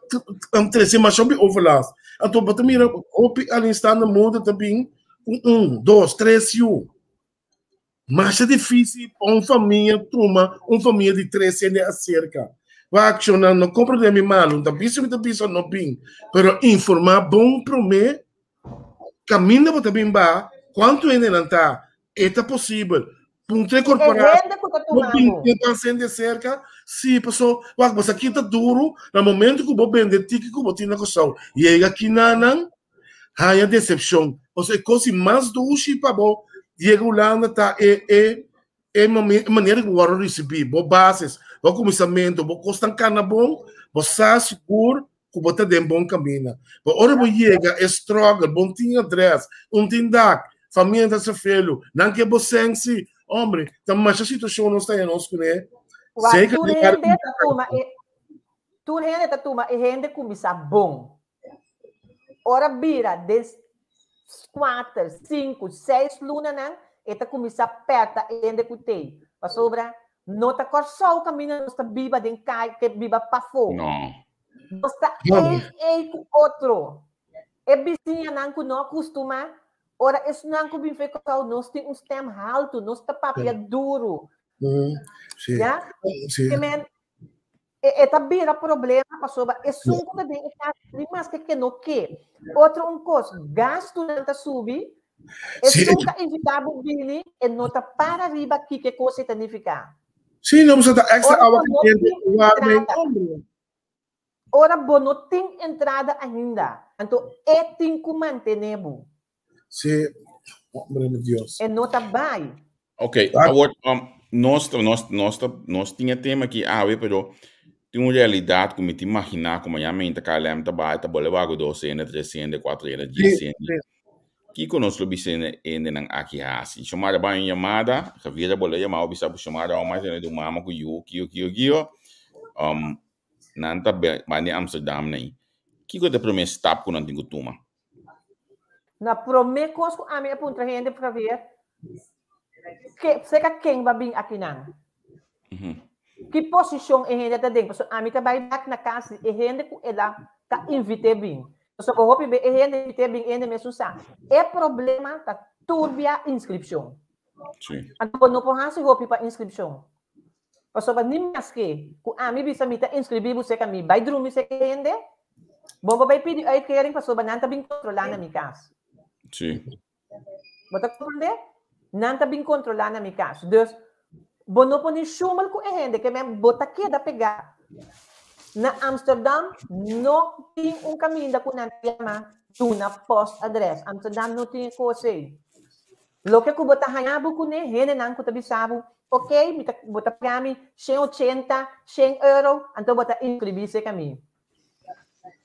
trese masha hopi overlast. Anto bo ta mira hopi alleenstaande moeder ta bin ku un, dos, tres yu. Masha difícil pa un famia tuma un famia di tres hende acerca. Wak, shownan, no comprende mi malu, ta bisa mi ta bisa no bin, pero informa bon prome caminda bo ta bin ba, cuanto hende nan ta, e ta posibel. Puntra e corporatie, E hende cu ta no bin tumando. te ban sende cerca, si, paso, wak, bo sa ki ta duro, na momento cu bo bende tiki cu bo tin na Curaçao, yega kinanan, haña decepcion. Pasobra e cos di mas dushi pa bo yega Hulanda ta e e e manera ku bo wòrdu risibí, bo bases, bo kuminsamentu, bo kosnan kana bon, bo sa sigur ku bo ta den bon kaminda. Pero ora bo yega e struggle, bo no tin adrès, un tin dak, famia ta sefelu, nan ke bo sensi, hombre, ta masha situashon nos ta haña nos kuné. Wak, Zeker tur den área hende ta tuma e tur hende ta tuma e hende kuminsá bon. Ora bira den kuater, sinku, seis lunanan e ta kuminsá pèrta e hende ku tei. Pasobra no ta Kòrsou kaminda nos ta biba den kai, ke biba pafó. No. Nos ta ei ei ku otro. E bisiñanan ku no a kustumá, ora esnan ku bin for Kòrsou nos tin un stèm haltu, nos ta papia duru. Ya? Ke men E, e ta bira problema pasobra esun ku ta den e kas ni maske ke no ke. Otro un kos, gastunan ta subi, esun ta invitá bo bini, e no ta para riba kiko e kos ei ta nifiká. Sí, no, pasobra ta extra Ora awa bo no kaliente, tin warme, entrada, hombre. ora bo no tin entrada ainda, anto e tin ku mantené bo. Sí, hombre mi Dios. E no ta bai. Ok, awor um, nos, nos, nos, nos tin e tema aquí awe, pero tin un realidad ku mi ta imaginá ku mañana meinta KLM ta bai, ta bole wago dos hende, tres hende, kuater hende, dies hende. Kiko nos lo bisa e hendenan aki hasi? Xiomara bai un yamada, Javier a bole yama, bisa bu Xiomara, oh, mas hende di un mama ku yu, kio, kio, kio. Um, nan ta bai di Amsterdam nei. Kiko ta e promé stap ku nan tin ku tuma? Na promé kos ku ami a puntra hende Javier, ke seka ken ba bin akinan? Ki posishon e hende ta den? Pasobra ami ta bai bèk na kas di e hende ku el a ta invit'é bin. Pasobra hopi be e hende invit'é bin, e hende mesun sa. E problema ta tur bia inskripshon. Anto bo no por hasi hopi pa inskripshon. Pasobra ni maske ku ami bisa mi ta inskribí bo seka mi bai drumi seka e hende, bo bo bai pidi uitkering pasobra nan ta bin kontrolá na mi kas. Sí. Bo ta komprendé? Nan ta bin kontrolá na mi kas. Dus, bo no por ni shumel ku e hende, ke men bo ta keda pegá. Na Amsterdam no tin un kaminda ku nan ta yama duna postadres. Amsterdam no tin e kos ei. Loke ku bo ta haña bo kuné, hendenan ku ta bisa bo, ok, mi ta, bo ta paga mi 180, 100 euro, anto bo ta inskribí serka mi.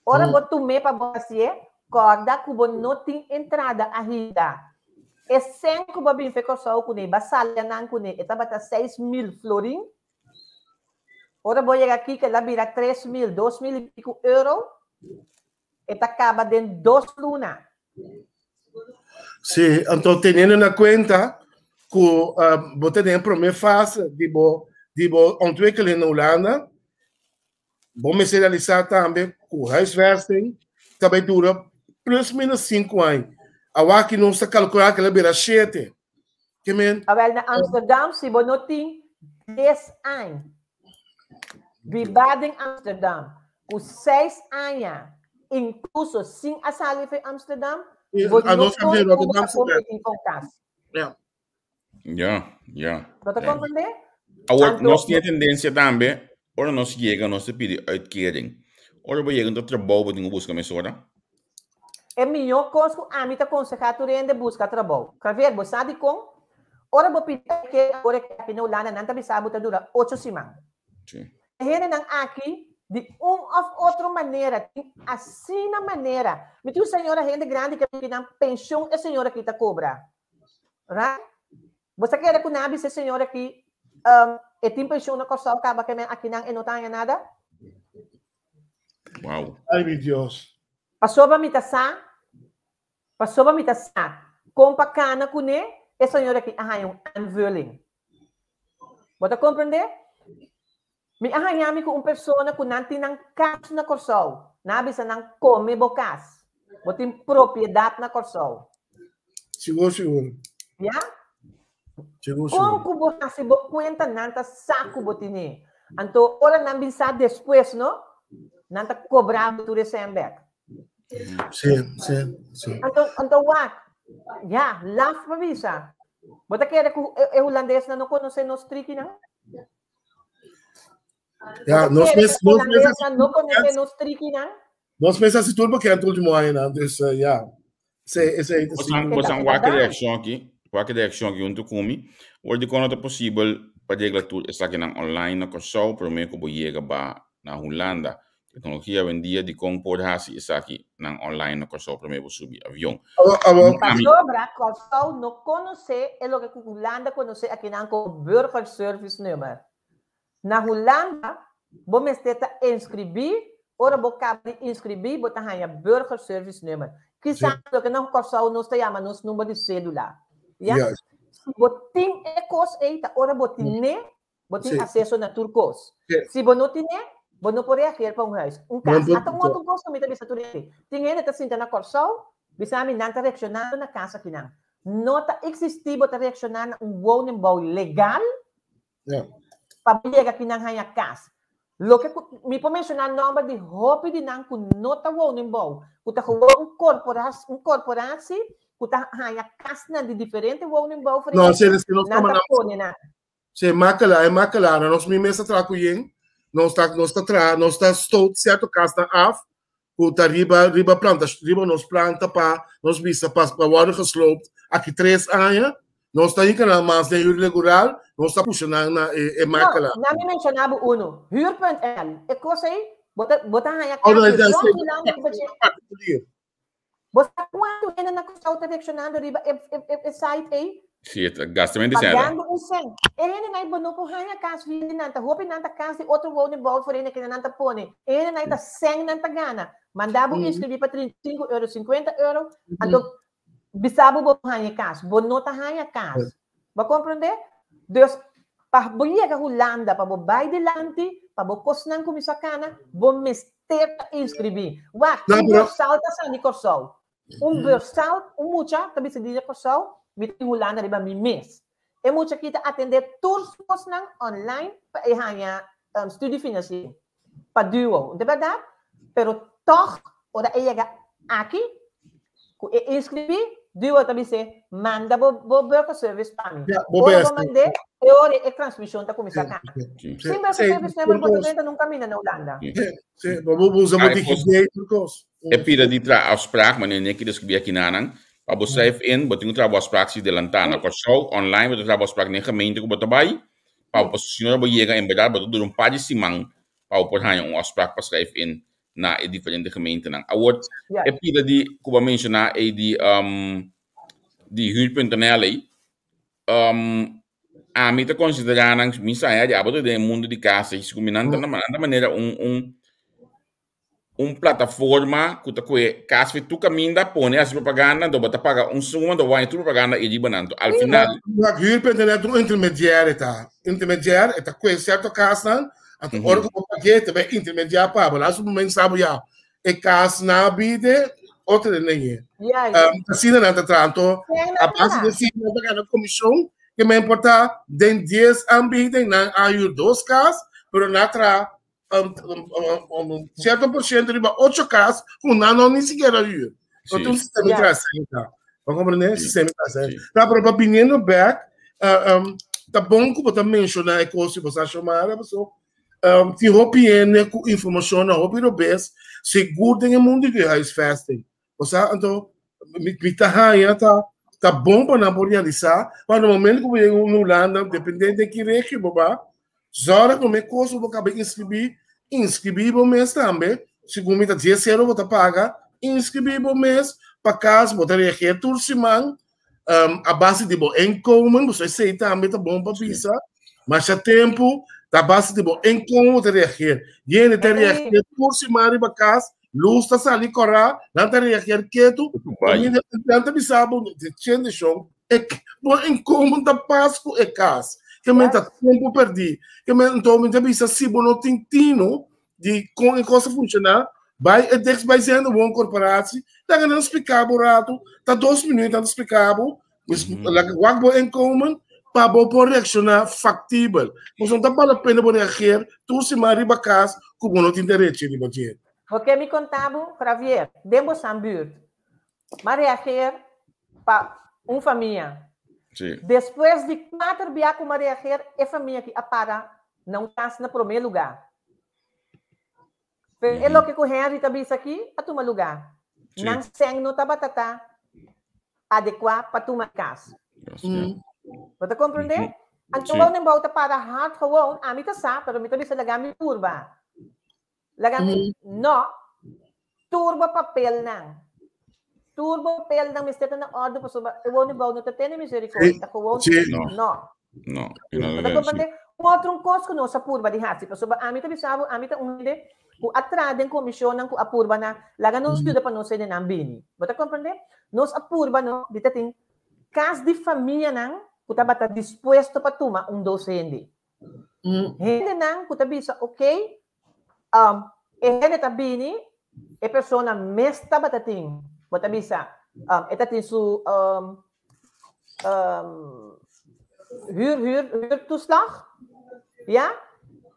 Ora bo tum'é pa bo hasié, kòrda ku bo no tin entrada ainda. E sèn ku bo bin fe Kòrsou kuné, bo a salia nan kuné, e tabata 6000 florin. Ora bo yega aki, kel a bira 3000, 2000 i piku euro. E ta kaba den dos luna. Sí, anto teniendo na cuenta ku uh, bo ta den promé fase di bo di bo ontwikkeling na Hulanda, bo mester realisá tambe ku huisvesting ta bai dura plus minus 5 aña. Awaki nos ta kalkulá ku el a bira 7. Ke men? Awel na Amsterdam si bo no tin 10 aña biba den Amsterdam ku 6 aña inkluso sin a sali for Amsterdam, bo no por kumpra kompra un kas. Ja. Ja, ja. Bo ta komprendé? Awor, nos tin e tendensia tambe, ora nos yega nos ta pidi uitkering. Ora bo yega un trabou bo tin ku buska mesora. E mihó kos ku ami ta konsehá tur hende buska trabou. Javier, bo sa dikon? Ora bo pidi uitkering awor e aki na Hulanda nan ta bisa bo ta dura ocho siman. Sí. E hendenan aki di un òf otro manera tin asina manera. Mi tin un señora hende grandi ku a pidi nan penshon e señora aki ta kobra. Right? Bo sa kere ku nan a bisa e señor aki, um, e tin pensioen na Kòrsou kaba ke men akinan e no ta haña nada? Wow. Ay, mi Dios. Pasobra mi ta sa, pasobra mi ta sa kon pa kana kuné, e señor aki a haña un aanvulling. Bo ta komprendé? Mi a haña mi ku un persona ku nan tin nan kas na Kòrsou. Nan a bisa nan kome bo kas. Bo tin propiedat na Kòrsou. Sigur, sigur. Ya? Sigur, Kon sigur. ku bo hasi bo kuenta nan ta sa ku bo tine. Anto ora nan bin sa despues no, nan ta kobra bo tur e sèn bèk. Sí, sí, sí. Anto, anto wak, ya, laf pa bisa. Bo ta kere ku e, e hulandesnan no konosé nos trikinan? Ja, nos mes, nos mes, no conoce nos trikinan. Nos mes hasi tur bekend último añanan, dus uh, ja. Ese, ese, Bosan, bosan wak reaccion aki, wak reaccion aki hunto ku mi. Ora di kono ta posibel pa regla tur esakinan online na Kòrsou promé ku bo yega ba na Hulanda. Teknologia awendia dikon por hasi esaki nan online na Kòrsou promé bo subi avion. Pasobra Kòrsou no konosé e loke ku Hulanda konosé akinan komo burgerservicenummer. Na Hulanda bo mester ta inskribí, ora bo kaba di inskribí bo ta haña burgerservicenummer. Kisas loke na Kòrsou nos ta yama nos number di sédula. Ya? Si bo tin e kos ei ta ora bo tin'é Bo tin acceso na tur cos. Si bo no tine, bo no por reageer pa un huis, un cas. Ata un otro cos cu mi ta bisa tur hende. Tin hende ta sinta na Corsou, bisa mi nan ta reaccionando na cas akinan. No ta existi bo ta reacciona na un woningbouw legal pa bo yega akinan haña cas. Loke cu mi por menciona nomber di hopi di nan cu no ta woningbouw, cu ta gewoon un corporatie, un corporatie cu ta haña casnan di diferente woningbouwvereniging, nan ta pone nan. Se makelaar, e makelaar, nos mi mes ta traha ku yen, nos ta nos ta traha, nos ta stoot sierto kasnan af ku ta riba riba planta riba nos planta pa nos bisa pa pa wòrdu gesloopt aki tres aña, nos ta hinka nan mas den huur regular, nos ta pusha nan na e e makelaar. No, na mi menshoná bo unu, huur.nl, e kos ei, bo ta bo ta haña Oh, no, kas e rònt Hulanda riba dje. particulier. Bo sa kuantu hende na Kòrsou ta reakshonando riba e, e, e, e site ei? Sí, e ta gastamente sèn. Pagando un sèn. E hendenan ei bo no por haña kas via di nan. Ta hopi nan ta kas di otro woningbouwvereniging ku nan ta pone. E hendenan ei ta sèn nan ta gana. Manda bo inskribí pa 35 euro, 50 euro, anto bisa bo bo haña e kas. Bo no ta haña kas. Bo a komprondé? Dus, pa bo yega Hulanda, pa bo bai dilanti, pa bo kosnan kuminsá kana, bo mester ta inskribí. Wak, un bursal ta sali Kòrsou. Un bursal, un mucha ta bisa di Kòrsou, mi ta bin Hulanda riba mi mes. E mucha aki ta atendé tur su kosnan online pa e haña studiefinanciering pa duo. No ta bèrdat? Pero tòg, ora e yega aki, ku e inskribí, Duo ta bis'é, Manda bo bo burgerservice pa mi. Ja, bo Ora best. bo mand'é, e ora e transmishon ta kuminsá kana. Sí. Sin Sí, burgerservice number bo ta tur kos. drenta nunka mina na Hulanda. Sí. Sí, sí, bo bo usa bo Ah, e kos- DigiD, tur kos. E pida di tra afspraak, meneer Nicky describí aki nanan. Pa bo schrijf in, bo tin ku traha bo afspraak si delantá na Kòrsou, online bo ta traha bo afspraak den gemeente ku bo ta bai. Pa bo si no bo yega en berdad bo ta dura un par di siman pa bo por haña un afspraak pa schrijf in na e diferente gemeentenan. Awor, e pida di ku bo a menshoná ei di um, di huur.nl ei, um, ami ta konsiderá nan, mi sa ya abo ta den e mundu di kas ei, siku mi nan ta na nan ta manera un un un plataforma ku ta kohe kas fi tur kaminda pone hasi propaganda, anto bo ta paga un suma, anto bo haña tur propaganda ei riba nan. Anto al final. Huur.nl ta un intermediario ta. Intermediario, e ta kohe sierto kasnan Anto ora ku bo pag'é ta bai intermediá pa bo. Laatste momento sa bo ya e kas na bide otro den den e. Asina nan ta traha. Anto a base di esei nan ta gana komishon ke men por ta den dies ambiente nan a hür dos kas pero nan a traha un sierto por siento riba ocho kas ku nan no ni sikiera hür. Anto un sistema di traha asina ta. Bo komprende? Sistema di traha asina. Ta pero pa biniendo bek ta bon ku bo ta menshoná e kos si bo sa Xiomara paso tin hopi hende ku informashon na hopi robes sigur den e mundu di huisvesting. Bo sa anto mi ta haña ta ta bon pa nan por realisá pa na momento ku bo yega na Hulanda depende den ki regio bo ba Zòrg ku mi kos bo kaba inskribí, inskribí bo mes tambe, segun mi ta dies euro bo ta paga, inskribí bo mes pa kas bo ta reageer tur siman a base di bo inkomen, pasobra esei tambe ta bon pa bisa, masha tempu ta a base di bo inkomen bo ta reageer. Yende ta reageer tur siman riba kas, lus ta sali kòrá, nan ta reageer ketu, nan ta bisa bo, chende shon, E bo inkomen ta pas ku e kas. Ke men ta tempu pèrdí. Ke men anto mi ta bisa si bo no tin tino di kon e kos ta funshoná, bai e dichtstbijzijnde wooncorporatie, laga nan splika bo ratu, ta dos minuut nan ta splika bo, laga wak bo inkomen pa bo por reakshoná faktibel. Pasobra no ta bal la pena bo reageer tur siman riba kas ku bo no tin derecho riba dje. Bo ke mi konta bo, Javier, den bo san buurt, M'a reageer pa un famia. Sí. Despues di kuater bia ku m'a reageer, e famia aki a para na un kas na promé lugá. Pero e loke ku Henry ta bisa aki a tuma lugá. Sí. Nan sèn no tabata ta adekuá pa tuma e kas. Yes, yeah. Bo ta komprendé? Anto Sí. wou nan bou ta para hard gewoon, ami ta sa, pero mi ta bisa laga mi purba. Laga mi, no. Tur bo papelnan. Tur bo papelnan mester ta na orde pasobra e woningbout no ta tene misericordia. Ta gewoon No. no. No. Bo ta comprende? Un otro un kos ku nos a purba di hasi pasobra ami ta bisa bo, ami ta un hende ku a traha den komishonnan ku a purba na laga nos yuda pa nos hendenan bini. Bo ta comprende? Nos a purba no di ta tin kas di famianan ku tabata dispuesto pa tuma un dos hende. Hendenan ku ta bisa ok, um, e hende ta bini, e persona mes tabata tin, bo ta bisa, um, e ta tin su um, um, huur, huur, huurtoeslag, ja?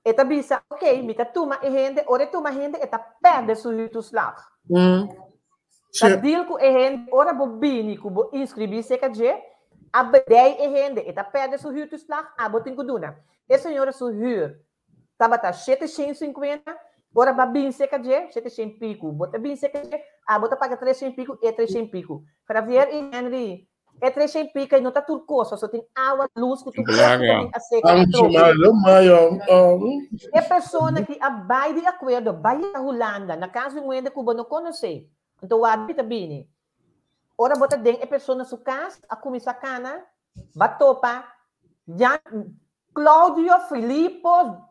E ta bisa, ok, mi ta tuma e hende, ora e tuma hende, e ta perde su huurtoeslag. Ta deal ku e hende ora bo bini ku bo inskribí serka dje, a bedei e hende, e ta pèrdè su huurtoeslag, abo tin ku duna. E señora su huur tabata 750, ora bo a bini serka dje, 700 piku, bo ta bini serka dje, abo ta paga 300 piku, e 300 piku. Javier i Henry, e 300 piku ei no ta tur kos, pasobra tin awa, lus ku tur kos ku ta bin aseka atrobe. E persona ki a bai di akuerdo, bai a Hulanda, na kas di un hende ku bo no konosé, Anto wak ta bini. Ora bo ta den e persona su kas, a kuminsá kana, ba topa Jan, Claudio, Filipo,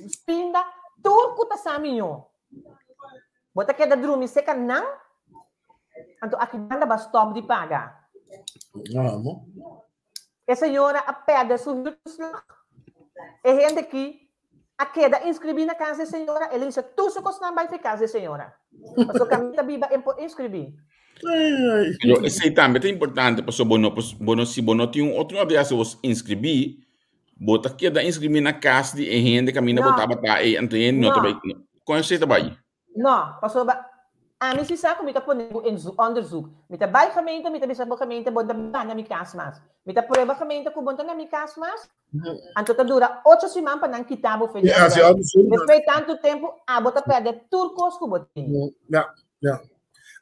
Spinda, tur ku ta sa miñó. Bo ta keda drumi seka nan, anto aki banda ba stòp di paga. Amo. E señora a pèrdè su huurtoeslag. E hende ki a keda inskribí na kas di e señora, el a hisa tur su kosnan bai fi kas di e señora. Pasobra kaminda ta biba e por inskribí. Pero esei tambe ta importante pasobra bo no bo no si bo no tin un otro adres bo inskribí, bo ta keda inskribí na kas di e hende kaminda bo No. tabata ei anto e hende no ta No. bai. Kon esei ta bai? No, pasobra Ami si sa ku mi ta pone bo in onderzoek. Mi ta bai gemeente, mi ta bisa bo gemeente bo no ta na mi kas mas. Mi ta prueba gemeente ku bo no ta na mi kas mas. Anto ta dura ocho siman pa nan kita bo for di adres. Despues di tantu tempu abo ta pèrdè tur kos ku bo tin. Ja, ja.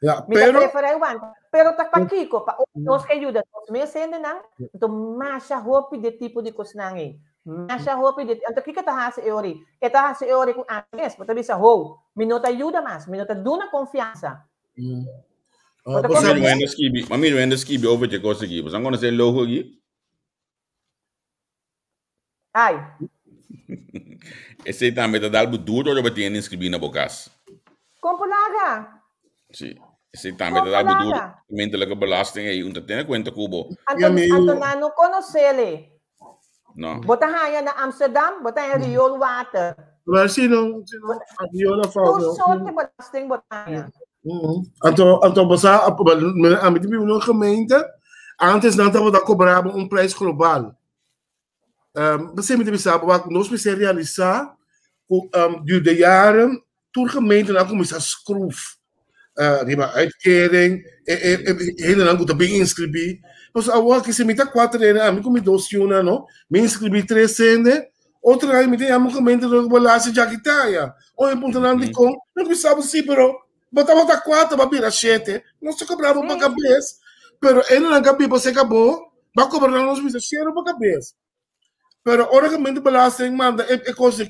Ja, Mi ta preferá e wanta. Pero ta pakiko? Pa ora nos ke yuda nos mes hendenan, anto masha hopi di e tipo di kosnan ei. Masha hopi di Anto kiko ta hasi e ora ei? E ta hasi e ora ei ku ami mes. Bo ta bisa, Ho, mi no ta yuda mas, mi no ta duna konfiansa. Bo ta Bo sa komprendé? mi wende skibi, ma mi wende skibi over dje kos aki. Bo sa konosé e logo aki? Ai. Esei tambe ta dal bo duro ora bo tin inscribí na bo kas. Kon por laga? Sí. Esei tambe ta dal bo duro. Gemeentelijke belasting ei un ta tene kuenta ku bo. Anto, anto nan no konosele. No. Bo ta haña na Amsterdam, bo ta haña rioolwater. Wel, si no, si no, riool of Tur soort di belasting bo ta haña. Anto, anto bo sa, ami ta biba na un gemeente, antes nan tabata kobra bo un prijs global. Um, p'esei mi ta bisa bo, wak, nos mester realisá ku um, duur de jaren tur gemeentenan a kuminsá skroef uh, riba uitkering, e, e, e, hendenan ku ta bin inskribí. Pasobra awor aki si mi ta kuater hende, ami ku mi dos yunan, no, mi inskribí tres hende, otro aña mi ta yama gemeente di Bolasie djakitaya. Oye, puntra nan dikon, nan bisa bo sí, pero bo tabata kuater, bo a bira shete, nos ta kobra bo pa kabes, pero hendenan ka biba serka bo, Ba cobra nan nos bisa cero pa cabeza. Pero ora gemeente belasting manda e, e cosa,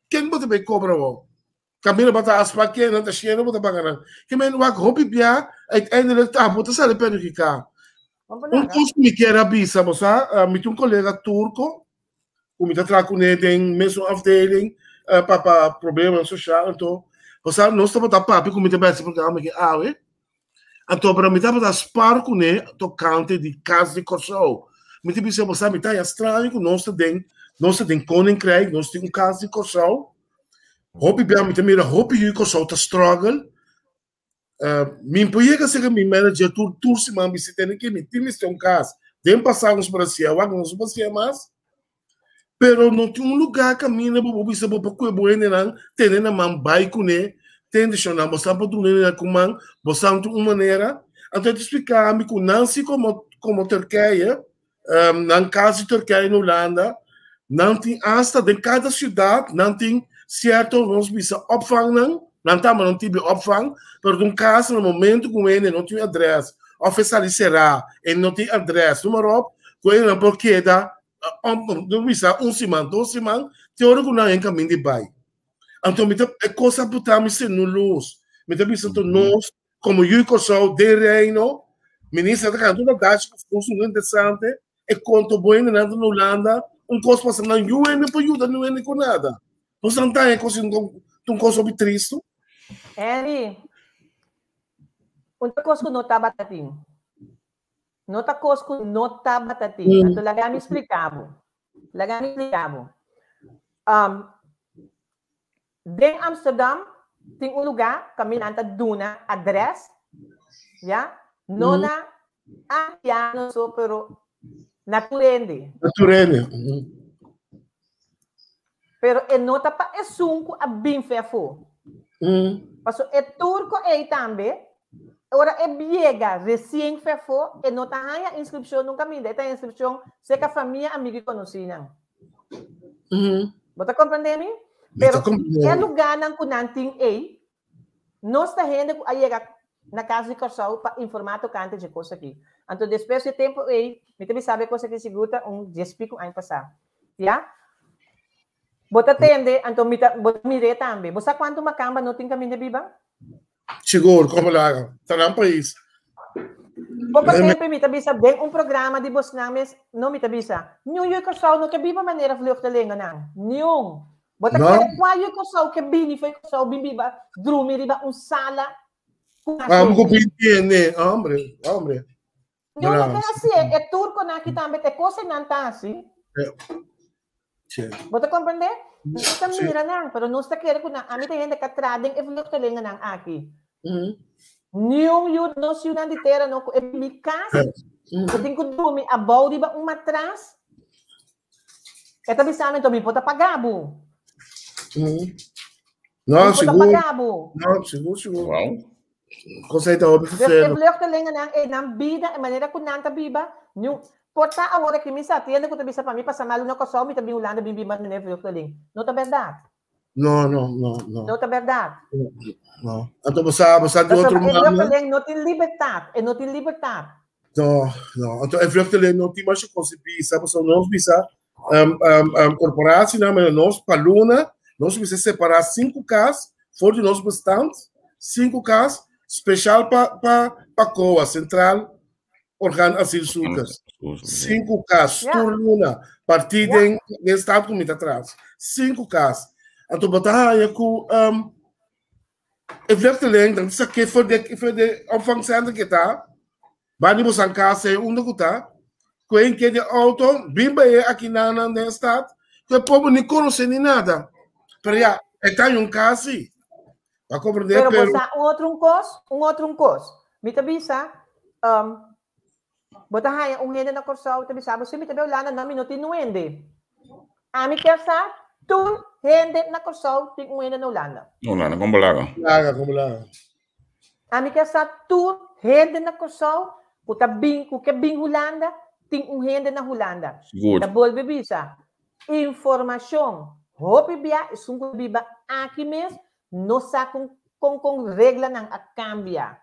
ken bo ta bay cobra wo? Camina bata aspa ken nan ta cero bo ta paga nan. Ke men wak hopi bia uiteindelijk ta bo ta sali perjudica. Un cos mi kier a bisa, bo sa, uh, mi tin un colega turco, ku mi ta traha kuné den mesun afdeling, uh, pa pa problema social anto, bo sa, nos tabata papia ku mi ta besi programa ki awe, Anto pero mi tabata spar kuné tokante di kas di Kòrsou. Mi ta bisa bo sa mi ta haña straño ku nos ta den nos ta den Koninkrijk, nos tin un kas di Kòrsou. Hopi bia mi ta mira hopi yu di Kòrsou ta struggle. Mi por yega serka mi manager tur tur siman bisa tene ke mi tin mester un kas. Den pasado nos por hasié, awor nos no por hasié mas. Pero no tin un lugá kaminda bo por bisa bo por kue bo hendenan tene na man bai kuné, tende shon bo sa por duna nan ku man, bo sa tin un manera. Anto e ta splika mi ku nan si komo komo Turkije, nan kas di Turkije na Hulanda, nan tin asta den kada siudat nan tin sierto nos bisa opvangnan, nan tambe nan tin opvang, pero den un kas na momento ku un hende no tin adrès òf e sali será e no tin adrès, noem maar op, ku e nan por keda no bisa un siman, dos siman, te ora ku nan en kamin di bai. Anto mi ta e kos a buta mi senu lus. Mi ta bisa to nos komo yu Kòrsou den Reino, minister ta kanta un dashi ku fus un interesante, e konto bo hende nan ta na Hulanda, un kos pasa nan yu hende por yuda niun hende ku nada. Nos nan ta e kos un kos hopi tristu. Henry, un kos ku no tabata tin. No ta kos ku no tabata tin. Anto laga mi splika bo. Laga mi splika bo. Um, den Amsterdam tin un lugá kaminda nan ta duna adrès, ya, no na antiano so, pero na tur hende. Na tur hende. Pero e no ta pa esun ku a bin fe afó. Paso e turko ei tambe, ora e biega resien fe afó, e no ta haña inskripshon nunka minda. E ta haña inskripshon serka famia, amigu i konosínan. Bo ta komprendé mi? Pero e lugánan ku nan tin ei, nos ta hende ku a yega na Kas di Kòrsou pa informá tokante dje kos aki. Anto despues di e tempu ei, mi ta bisa bo e kos aki sigur ta un dies piku aña pasá. Ya? Bo ta tende, anto mi ta, bo ta mir'é tambe. Bo sa kuantu makamba no tin kaminda biba? Sigur, komo laga. Ta nan pais. Poko tempu mi ta bisa den un programa di bosnan mes, no mi ta bisa, niun yu Kòrsou no ke biba manera vluchtelingennan. Niun. Bo ta kere kua yu Kòrsou ke bini for Kòrsou bin biba drumi riba un sala ku mas Amo ku hende? bin tiene, hombre, hombre. Niun no ke hasié, e turkonan aki tambe ta e kos ei nan ta hasi. Sí. Bo ta comprende? Nos ta mira nan, pero nos ta kere ku nan, ami ta hende ka tra den e vluchtelingennan aki. Niun yu, nos yunan di tera no ku e mi kas, ku tin ku drumi abou riba un matras. E ta bisa mi, mi por ta paga bo. No, Mi por ta sigur. paga bo. No, sigur, sigur. Wow. Kos ei ta hopi Dus e vervelend. vluchtelingennan e nan bida, e manera ku nan ta biba, niun por ta awor aki mi sa tiende ku ta bisa pa mi pasa malu na Kòrsou mi ta bin Hulanda bin biba mene vluchteling. No ta bèrdat. No, no, no, no. No ta bèrdat. No. Anto bo sa, bo sa di Pasobra otro e mama. vluchteling no tin libertat, e no tin libertat. No, no. Anto e vluchteling no tin masha kos di bisa, pasobra nos bisa um, um, um, korporasienan, pero nos pa luna, nos bisa separá sinku kas for di nos bestand, sinku kas special pa pa pa COA, Centraal Orgaan Asielzoekers. Sinku kas, tur luna, partí den den stad ku mi ta tras. Sinku kas. Anto bo ta haña ku um, E vluchteling dan sa ke for de for de opvangcentrum ke ta, ba di bosan kas ei unda ku ta, ku e ke de auto, bin ba e aki nan nan den stad, ku e pobo ni konosé ni nada. Pero ya, e ta un kas si. Ba komprendé, Pero pero bo sa un otro un kos, un otro un kos. Mi ta bisa, um, bo ta haña un hende na Kòrsou ta bisa bo, si mi ta bai Hulanda, no, mi no tin un hende. Ami kier sa tur hende na Kòrsou tin un hende na Hulanda. Hulanda, kon bo laga? Laga, kon bo laga. Ami kier sa tur hende na Kòrsou ku ta bin, ku ke bin Hulanda, tin un hende na Hulanda. Sigur. Ta bolbe bisa, informashon hopi bia esun ku ta biba aki mes no sa kon kon kon reglanan a kambia.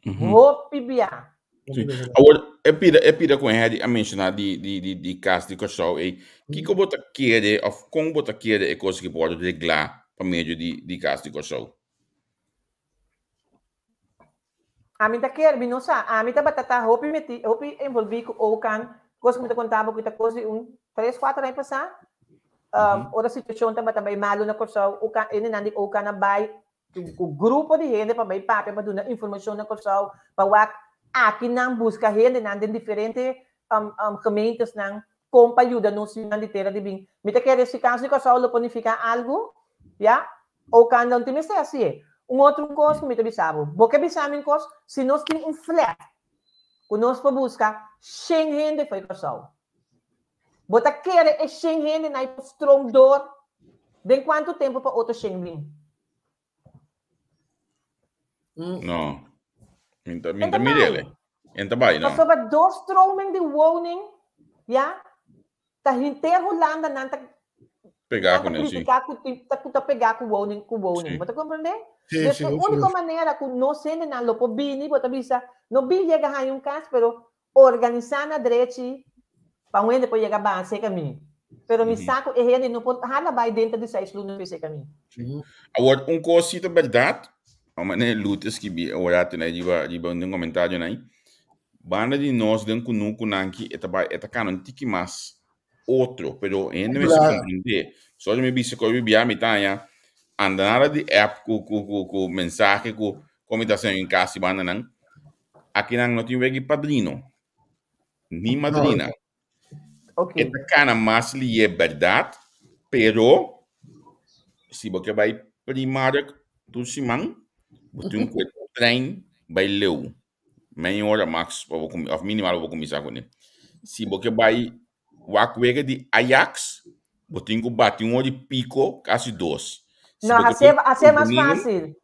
Hopi bia. Sí. Awor, e pida, e pida ku Henry a menshoná di, di, di, di kas di Kòrsou ei, kiko bo ta kere òf kon bo ta kere e kos ki por wòrdu reglá pa medio di, di kas di Kòrsou? Ami ta kere, mi no sa, ami tabata ta hopi meti, hopi envolví ku Okan, kos ku mi ta konta bo ku ta kos di un tres, kuater aña pasá, ora situashon tabata bai malu na Kòrsou, Okan, hendenan di Okan a bai ku grupo di hende pa bai papia pa duna informashon na Kòrsou pa wak aki nan buska hendenan den diferente gemeentesnan kon pa yuda nos yunan di tera di bin. Mi ta kere si kas di Kòrsou lo por nifiká algu ya o kanda un tin mester hasié. Un otro kos ku mi ta bisa bo, bo ke bisa mi un kos si nos tin un flat ku nos por buska shen hende for Kòrsou. Bo ta kere e shen hende na por stroom door den kuantu tempu pa otro shen bin? No. Mi ta, mi ta mirele. En ta bai, no. Pasobra doorstroming di woning, ya, ta henter Hulanda nan ta Pegá nan ta ku ne, sí. kritiká ku tin ta ku ta pegá ku woning ku woning. Sí. Bo ta komprendé? Sí, Dus sí, e sí. úniko manera ku nos hendenan lo por bini, bo ta bisa, no bin yega haña un kas, pero Organisá na drechi pa un hende por yega baha seka mi. Pero mi sa ku e hende no por hala bai denter di seis luna p'e seka mi. Awor, un kos si ta bèrdat, a manera Lut a skibi awor ati na riba riba un den komentarionan ei, banda di nos den kunukunan ki e ta bai e ta kana un tiki mas otro, pero hende mester komprendé. Sòri mi bisa ku hopi bia mi ta haña anda nada di app ku ku ku ku mensahe ku kon mi ta hasiendo in kas di bandanan. Akinan no tin wegi padrino, ni madrina. Ok. E ta kana mas lié bèrdat, pero si bo ke bai Primark tur siman, bo tin ku e trein bai leu. Mei ora max pa bo kuminsá, òf minimal pa bo kuminsá kuné. Si bo ke bai wak wega di Ajax, bo tin ku bati un ora i piko, kasi dos. Si No, bo ke hasié, bai hasié mas Domingo, fásil.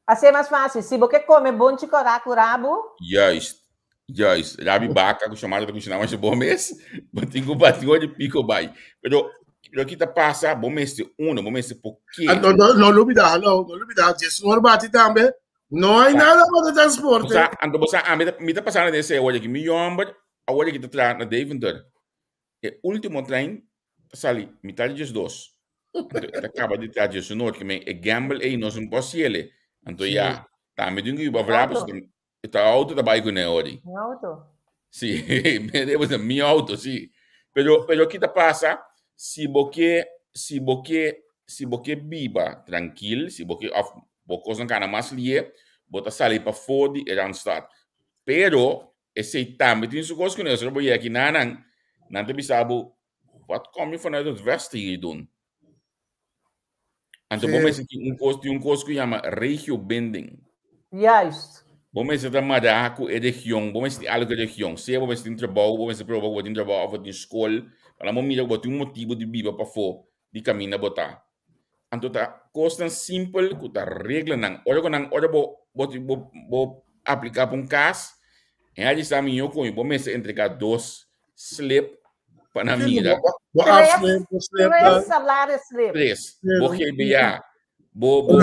Hasié mas fásil. Si bo ke kome bonchi kòrá ku rabu. Juist, juist. Rabi baka ku Xiomara ta kushiná masha bon mes, bo tin ku bati un ora i piko bai. Pero loke ta pasa, bo mester uno, bo mester por ke. No, no, no lubidá, no, no lubidá, djes un ora bati tambe. No hay nada pa de transporte. Bo sa, anto bo sa, ami ta, mi ta pasando den esei awor aki. Mi yòmber awor aki ta traha na Deventer. E último trein ta sali mitad di 12. Anto e ta kaba di traha 19, ke men e gamble ei nos no por hasiele. Anto ya, tambe tin ku yuba vra pasobra ta auto ta bai kuné ori. Mi auto. Sí, mi debe ser mi auto, sí. Pero, pero ki ta pasa, si bo ke, si bo ke, si bo ke biba trankil, si bo ke, of bo kosnan kana mas lié, bo ta sali pafó di e Randstad. Pero, Esei tambe tin su kos kuné. Ora bo yega aki nan, nan ta bisa bo, wat kom je vanuit het westen hier doen? Anto bo mester tin un kos, tin un kos ku yama regiobinding. Juist. Bo mester ta mará ku e region, bo mester tin algu ku e region. Sea bo mester tin trabou, bo mester proba ku bo tin trabou òf bo tin skol, pa nan bo mira ku bo tin un motibu di biba pafó di kaminda bo ta. Anto ta kosnan simpel ku ta reglanan. Ora ku nan, ora bo. bo bo bo apliká pa un kas, en a disa mi yo koño, bo mester entregá dos slip pa nan mira. Bo afslip, bo slip. Tres salarisslip. Tres. Bo GBA, bo bo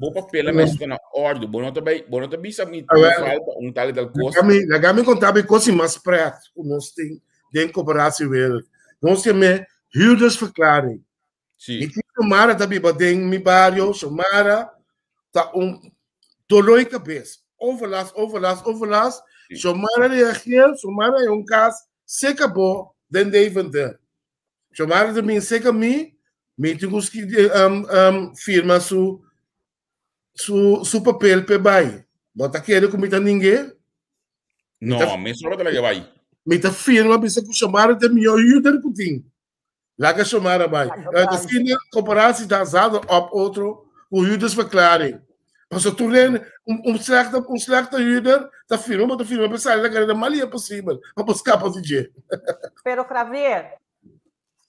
bo papel mester ta na òrdu. Bo no ta bai, bo no ta bisa mi falta un tal i tal kos. Laga mi konta bo e kos mas pret ku nos tin den koperasiewereld. Nos tin e huurdersverklaring. Sí. Mi tía Xiomara ta biba den mi bario. Xiomara ta un dolor di cabeza. Overlast, overlast, overlast. Sí. Xiomara reageer, Xiomara e un cas seca bo den Deventer. Xiomara ta bin seca mi, mi tin cu firma su su su papel pe bai. Bo ta kere cu mi ta ningue? No, mi solo ta laga bai. Mi ta firma bisa cu Xiomara ta e mihor huurder cu tin. Laga Xiomara bai. Asina comparatie ta zado op otro cu huurdersverklaring. Paso tur hende, un slechte, un slechte huurder ta firma, bo ta firma pa sali laga na mal dia posibel, pa bo scapa di dje. Pero Javier,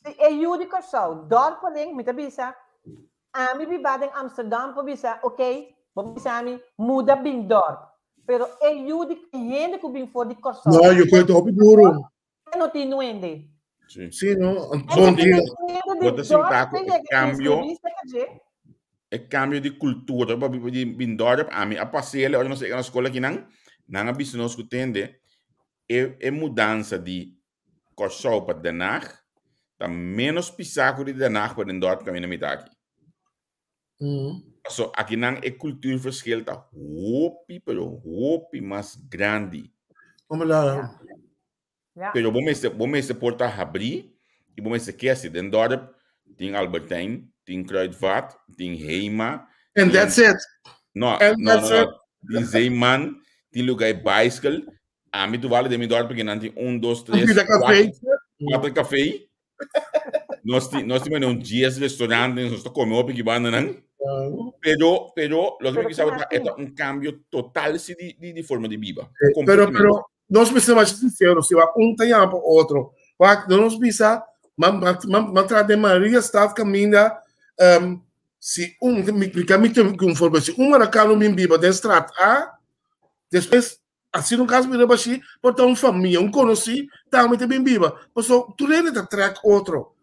si e yu di Kòrsou dorpeling, mi ta bisa, ami biba den Amsterdam por bisa, ok, bo bisa mi, muda bin dorp. Pero e yu di hende ku bin for di Kòrsou. No, yo koe ta hopi duro. No tin nuende. Sí. Sí, no. Bon dia. Bo ta sinta ku e kambio, e kambio di kultura pa biba di bin dorp, ami a pas'el ora nos a yega na skol akinan, nan a bisa nos ku tende e e mudansa di Kòrsou pa Den Haag ta ménos pisá ku di Den Haag pa den dorp kaminda mi ta aki. Paso akinan e cultuurverschil ta hopi pero hopi mas grandi. Como la? Ja. Pero bo mester, bo mester por ta habrí y bo mester ke si den dorp tin Albert Heijn, tin Kruidvat, tin Hema. And that's it. No, And no, that's no, it. no. Tin Zeeman, tin lugar bicycle. Ami tu vale de mi dorp que nan tin 1, 2, 3, Pida café. 4 café. Nos tin, nos tin un 10 restaurante, nos ta come hopi ki banda nan. Pero, pero, lo que mi sabe ta, eta un cambio total si di, di, di forma di biba. Pero, pero, nos mester mas sincero, si wa un ta llama pa otro. Wak, nos bisa, man, man, man, man tra de Maria stad caminda, um, si un, mi, mi, mi, mi, mi, si un maracano min biba den straat A, despues Asina un kas bira bashí, por ta un famia, un konosí, tambe ta bin biba. Pasobra tur hende ta trèk otro.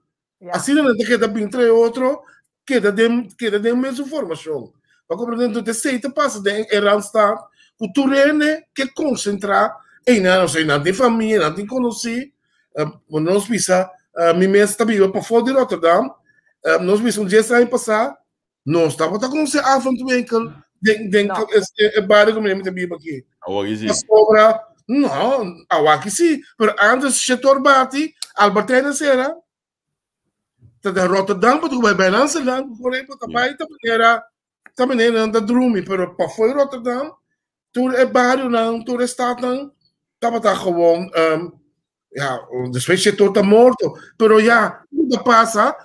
Asina nan ta keda bin trae otro, keda den keda den mesun formashon. Pa komprendé entonces esei ta pasa den e Randstad ku tur hende ke konsentrá einan. Osea nan tin famia, nan tin konosí. Nos bisa, mi mes ta biba pafó di Rotterdam, nos bisa un dies aña pasá Nos tabata conoce avondwinkel den den No. e, e barrio ku mi ta biba aki. Awor ki sí. Pasobra, no, awaki sí, pero antes Shetor Bati, Albert Heijn a sera. Ta den Rotterdam pa tu bai Amsterdam, por ejemplo, ta bai ta manera ta manera nan ta drumi, pero pa foi Rotterdam, tur e barrionan, tur e stadnan tabata gewoon um, ja, despues Shetor ta morto, pero ja, kiko ta pasa?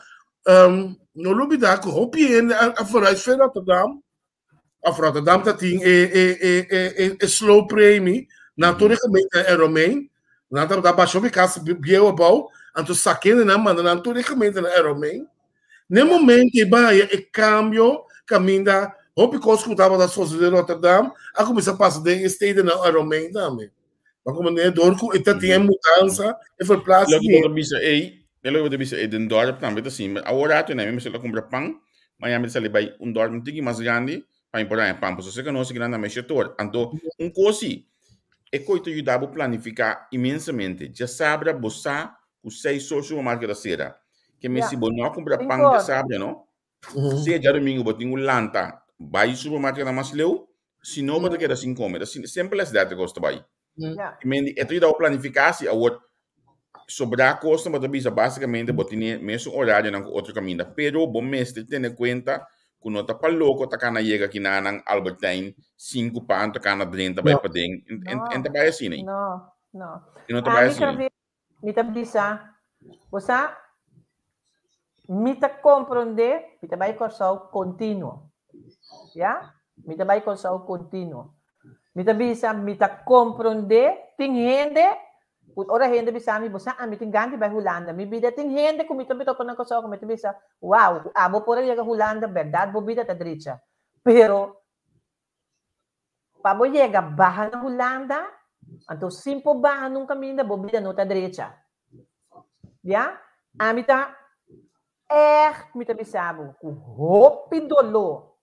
Um, no lubida ku hopi hende a, a vooruit voor Rotterdam. Of Rotterdam ta tin e, e, e, e, e, e slow premie na tur e gemeente eromeen. Nan tabata basha hopi kas bieu abou, anto sakende nan manda nan tur e gemeente na eromeen. Ne momento e baya e cambio caminda hopi kos ku tabata sosode Rotterdam a kuminsa pasa den e stedennan eromeen tambe. Maar como ne door ku e ta tin e mudanza, e verplaatsen. Loke bo ta bisa ei, e loke bo ta bisa ei den dorp tambe ta asina. Awor rato mi mester a kumpra pan, mañana mi ta sali bai un dorp un tiki mas grandi pa mi por haña pan. Pasobra seka nos grandi na mesha tur. Anto un kos si, e koi ta yuda bo planifiká inmensamente. Djasabra bo sa ku seis or supermarket ta sera. Ke mes si bo no a kumpra pan djasabra no, Sea djadumingu bo tin ku lanta bai supermarket mas leu, si no bo ta keda sin kome. Ta simpel as dat e kos ta bai. I men e ta yuda bo planifiká si awor sobrá kosnan bo ta bisa basikamente bo tin e mesun orarionan ku otro kaminda, pero bo mester tene kuenta ku no ta pa loko ta kana yega kinanan Albert Heijn sinku pa anto kana drenta bai paden. En ta bai asina. No, no. E no ta bai asina. Mi ta bisa, bo sa, mi ta komprondé, mi ta bai Kòrsou kontinuo. Ya? Mi ta bai Kòrsou kontinuo. Mi ta bisa, mi ta komprondé, tin hende, ku ora hende bisa mi, bo sa, ami tin gana di bai Hulanda. Mi bida tin hende ku mi ta topa na Kòrsou ku mi ta bisa, wow, abo por a yega Hulanda, bèrdat bo bida ta drecha. Pero. Pa bo yega baha na Hulanda, anto sin por baha nun kaminda bo bida no ta drecha. Ya? Ami ta ègt mi ta bisa bo ku hopi doló.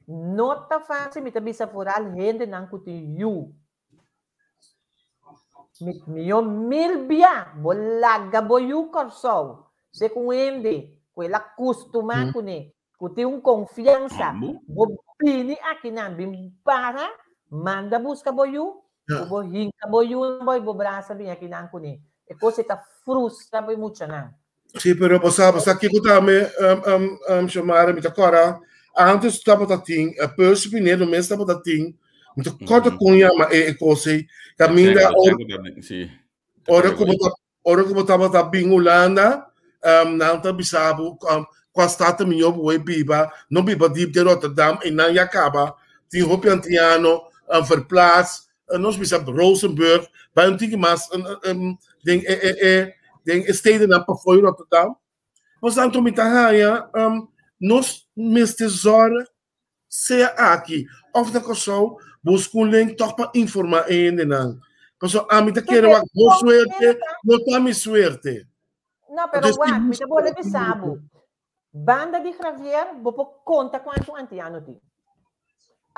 No ta fásil mi ta bisa foral hendenan ku tin yu. Mi mihó mil bia bo laga bo yu Kòrsou segun hende ku el a kustumá kuné ku tin un konfiansa, bo bini akinan, bin para, manda buska bo yu, ku bo hinka bo yunan bo i bo brasa bini akinan kuné. E kos ei ta frustra bo e muchanan. Sí, pero bo sa, bo sa kiko tambe, Xiomara, mi ta kòrda, antes tabata tin, Percy Pinedo mes tabata tin, mi ta kòrda kon yama e kos ei, kaminda ora ku bo ta Ora ku bo tabata bin Hulanda, um, nan ta bisa bo um, kua stad ta mihó bo biba, no biba diep den Rotterdam, i nan ya kaba tin hopi antiano um, verplaats, uh, nos bisa Rozenburg, bai un tiki mas um, um, den e, e, e, den e stedennan pafó di Rotterdam. Por tanto, mi ta haña um, nos mester zorg Sea aki òf na Kòrsou, buska un link tòg pa informá e hendenan. Pasobra ami ta kere wak bo suerte, no ta mi suerte. No, pero wak, mi ta bolbe bisa bo. Banda di Javier, bo por konta kuantu antiano tin.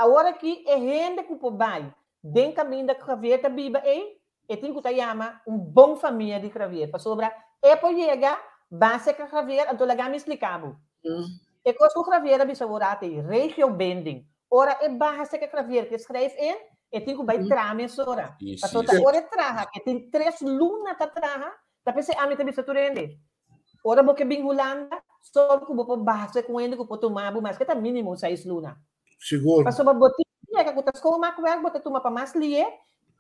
Awor aki e hende ku por bai den kaminda ku Javier ta biba ei, E tin ku ta yama un bon famia di Javier, pasobra e por yega base ka Javier, anto laga mi splika bo. E kos ku Javier a bisa bo rato ei, regiobinding. Ora e baha seka Javier ke schrijf in, e tin ku bai traha mesora. Pasobra ta ora e traha, e tin tres luna ta traha, ta p'esei ami ta bisa tur hende, ora bo ke bin Hulanda, sòru ku bo por base ku hende ku por tuma bo maske ta minimo seis luna. Sigur. Pasobra bo tin yega ku ta schoonmaakwerk bo ta tuma pa mas lié,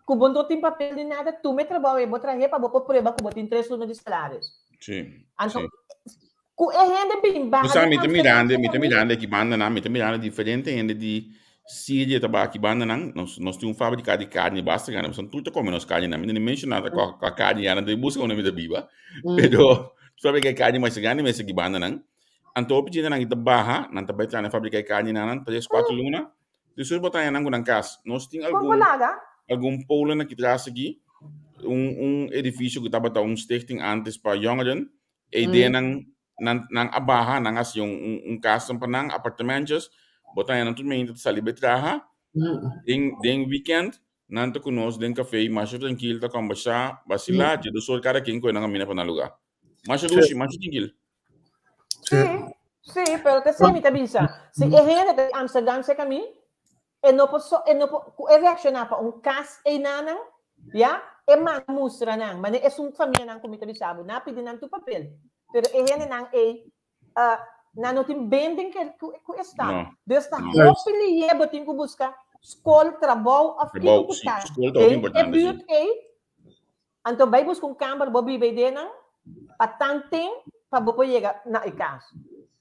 ku bo no tin papel ni nada, tuma e trabou ei bo trahe pa bo por prueba ku bo tin tres luna di salaris. Sí, Anto, sí. ku e hende bin Bo baha sa, den mi ta Amsterdam mirando, mi serka ta mi, mirando aki bandanan, mi ta mirando diferente hende di Siria ta baha aki bandanan. Nos, nos tin un fabrika di karni basta grandi, pasobra tur ta kome nos karninan. Mi no ni menshoná ta kua, kua karni ya nan ta buska unda mi ta biba. Pero fabrika di karni masha grandi mes aki bandanan. Anto hopi djente nan ta baha, nan ta bai traha na fabrika di karni nan tres, kuater luna. Despues bo ta haña nan ku nan kas. Nos tin Kon algun laga? algun polen aki tras aki, un un edifisio ku tabata un stichting antes pa jongeren. E ideanan nan nan a baha, nan a hasi un un un kasnan pa nan, apartamentjes. Bo ta haña nan tur mente ta sali bai traha. Den den weekend nan ta ku nos den kafé masha trankil ta kombersá, basilá, dje dos or kada ken kohe nan kaminda pa nan lugá. Masha dushi, masha trankil. Sí, sí, pero te mi ta bisa. Si e hende ta di Amsterdam serka mi, e no por so, e no por, ku e reakshoná pa un kas einanan, ya, e manda mustra nan, mane esun famianan ku mi ta bisa bo, nan a pidi nan tur papel, pero e hendenan ei, uh, nan no tin bending ke, ku, ku e stad. No. Dus ta No. hopi lihe bo tin ku buska skol, trabou òf kiko Trabou, ku sí, ta skol ta hopi den e importante, sí. buurt ei. Anto bai buska un kamber bo biba ei den nan pa tanten pa bo por yega na e kas.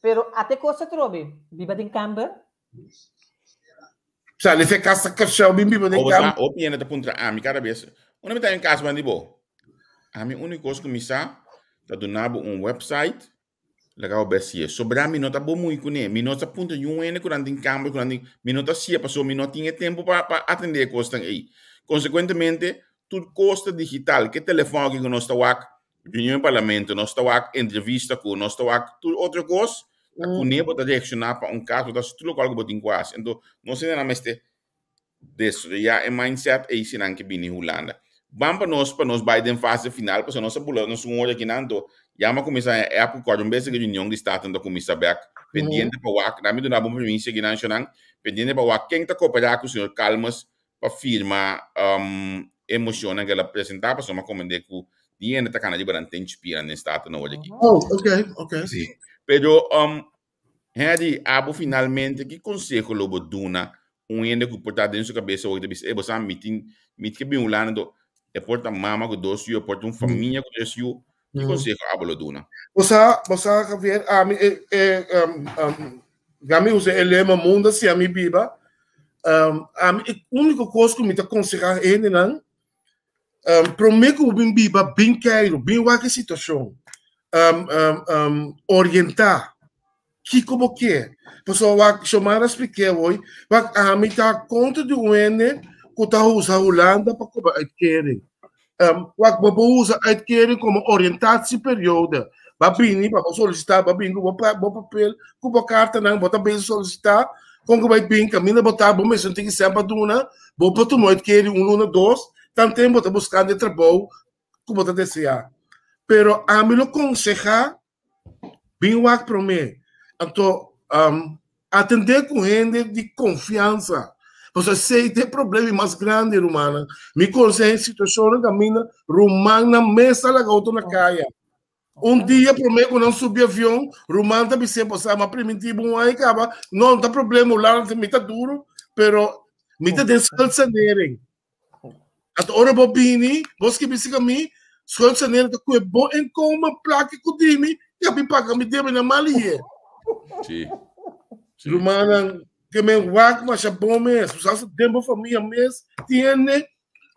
Pero ate kos atrobe, biba den kamber. Sali fe kas ta Kòrsou bin biba den Obo sa, kamber. hopi hende ta puntra ami kada bes, unda mi ta den kas banda di bo? Ami úniko kos ku mi sa ta duna bo un website Laga bo bes si'e. Sobra mi no ta bo muy kuné. Mi no ta puntra niun hende ku nan tin kamber, ku nan tin. Mi no ta si'e pasobra mi no tin e tempu pa pa atendé e kosnan ei. Konsekuentemente, tur kos ta digital. Ke telefòn aki ku nos ta wak reunion di parlamento, nos ta wak entrevista ku, nos ta wak tur otro kos, ta kuné bo ta reakshoná pa un kas, bo ta hasi tur lokual ku bo tin ku hasi. Anto, nos hendenan mester Destruyá e mindset ei si nan ke bini Hulanda. Ban pa nos pa nos bai den fase final pasobra nos a bula nos un ora akinan anto ya mi a kuminsá haña app ku kòrda un bes e reunion di Staten ta kuminsá bèk pendiente pa wak nan mi duna bo un permiso akinan shonnan pendiente pa wak ken ta koperá ku señor Calmes pa firma e moshonnan ku el a presentá pasobra mi a komprendé ku di hende ta kana riba nan ten chipia den Staten awor aki. Oh, okay, okay. Sí. Pero Henry, abo finalmente ki konseho lo bo duna un hende ku por ta den su kabesa hoy ta bisa, e bo sa mi tin mi ke bin Hulanda anto e por ta mama ku dos yu, e por ta un famia ku tres yu, ki konseho abo lo duna? Bo sa, bo sa Javier, ami e e ami usa e lema mundo si ami biba, ami e úniko kos ku mi ta konsehá hendenan, promé ku bo bin biba bin keiru, bin wak e situashon, orientá. Kiko bo ke? Pasobra wak Xiomara splik'é awor, wak ami ta kontra di un hende ku ta usa Hulanda pa kobra uitkering. Wak bo por usa uitkering komo oriëntatieperiode. Ba bini pa bo solisitá, ba bini ku bo bo papel, ku bo kartanan, bo ta bezig solisitá, kon ku bai bin, kaminda bo ta, bo mester tin ki sèn pa duna, bo por tuma uitkering un luna, dos, tanten bo ta buskando e trabou ku bo ta deseá. Pero ami lo konsehá Bin wak promé. Anto, um, atendé ku hende di konfiansa. Pasobra esei ta e problema mas grandi, rumannan. Mi konosé situashonnan kaminda rumannan mes ta laga otro na kaya. Un dia promé ku nan subi avion, ruman ta bis'é, Bo sa, m'a primintí bo un aña kaba. No, no ta problema, Hulanda mi ta duru, pero mi ta den schuldsanering. Anto ora bo bini, bo skibi si mi, schuldsanering ta kue bo inkomen plaki ku di mi, ya mi paga mi debe na mali ye. Sí. Sí. Rumannan, ke men wak masha bon mes, bo sa den bo famia mes, tiene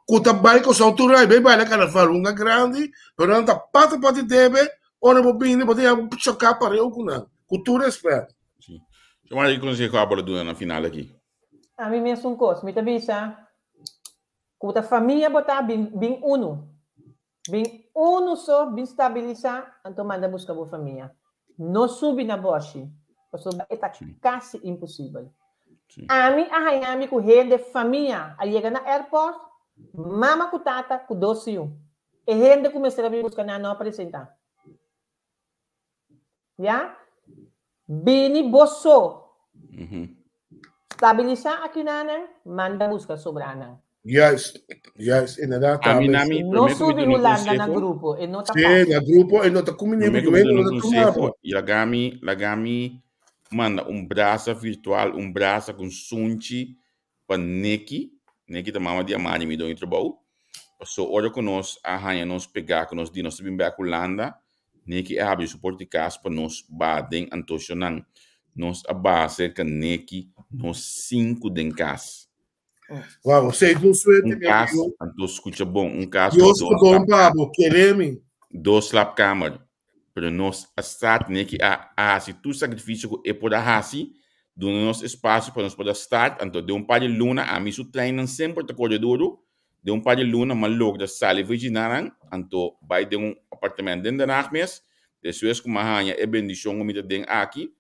ku ta bai Kòrsou tur ai, bai baila karnaval hunga grandi, pero nan ta pata pati debe, ora bo bini bo ta ya bo choká pareu ku nan, ku tur rèspèt. Sí. Xiomara, ki konseho abo lo duna na final aki? Ami mesun kos, mi ta bisa ku ta famia bo ta bin bin unu. Bin unu so, bin stabilisá, anto manda buska bo famia. No subi na bòshi, pasobra e ta kasi imposibel. Ami a haña mi ku hende famia a yega na airport, mama ku tata ku dos yu. E hende ku mester a bin buska nan no a presentá. Ya? Bini bo so. Stabilisá akinanan, manda buska sobranan. Juist, juist, inderdaad. Ami na mi, No promé ku mi subi duna un Hulanda na konseho, grupo, e no ta Sí, fácil. na grupo e no ta kumini promé porque ku mi wende duna no un ta tuma konseho, bo. laga mi, laga mi manda un brasa virtual, un brasa ku un sunchi pa Nicky, Nicky ta mama di Amani, mi doño trabou. Paso ora ku nos a haña nos pegá ku nos di nos ta bin bek Hulanda, Nicky a habri su porta di kas pa nos baha den antoshonan. Nos a baha serka Nicky, nos sinku den kas. Wow, esei ta un suerte, Un mi kas, amigo. anto skucha bon, un kas ku Dios dos ta bon slap, pa bo, kere mi. dos slaapkamer. Pero nos a start neki a hasi tur sakrifisio ku e por a hasi, duna nos espasio pa nos por a start. Anto den un par di luna, ami su treinnan semper ta kore duru, den un par di luna mi a logra sali for djinanan, anto bai den un apartamento den Den Haag mes. Despues ku mi a haña e bendishon ku mi ta den aki,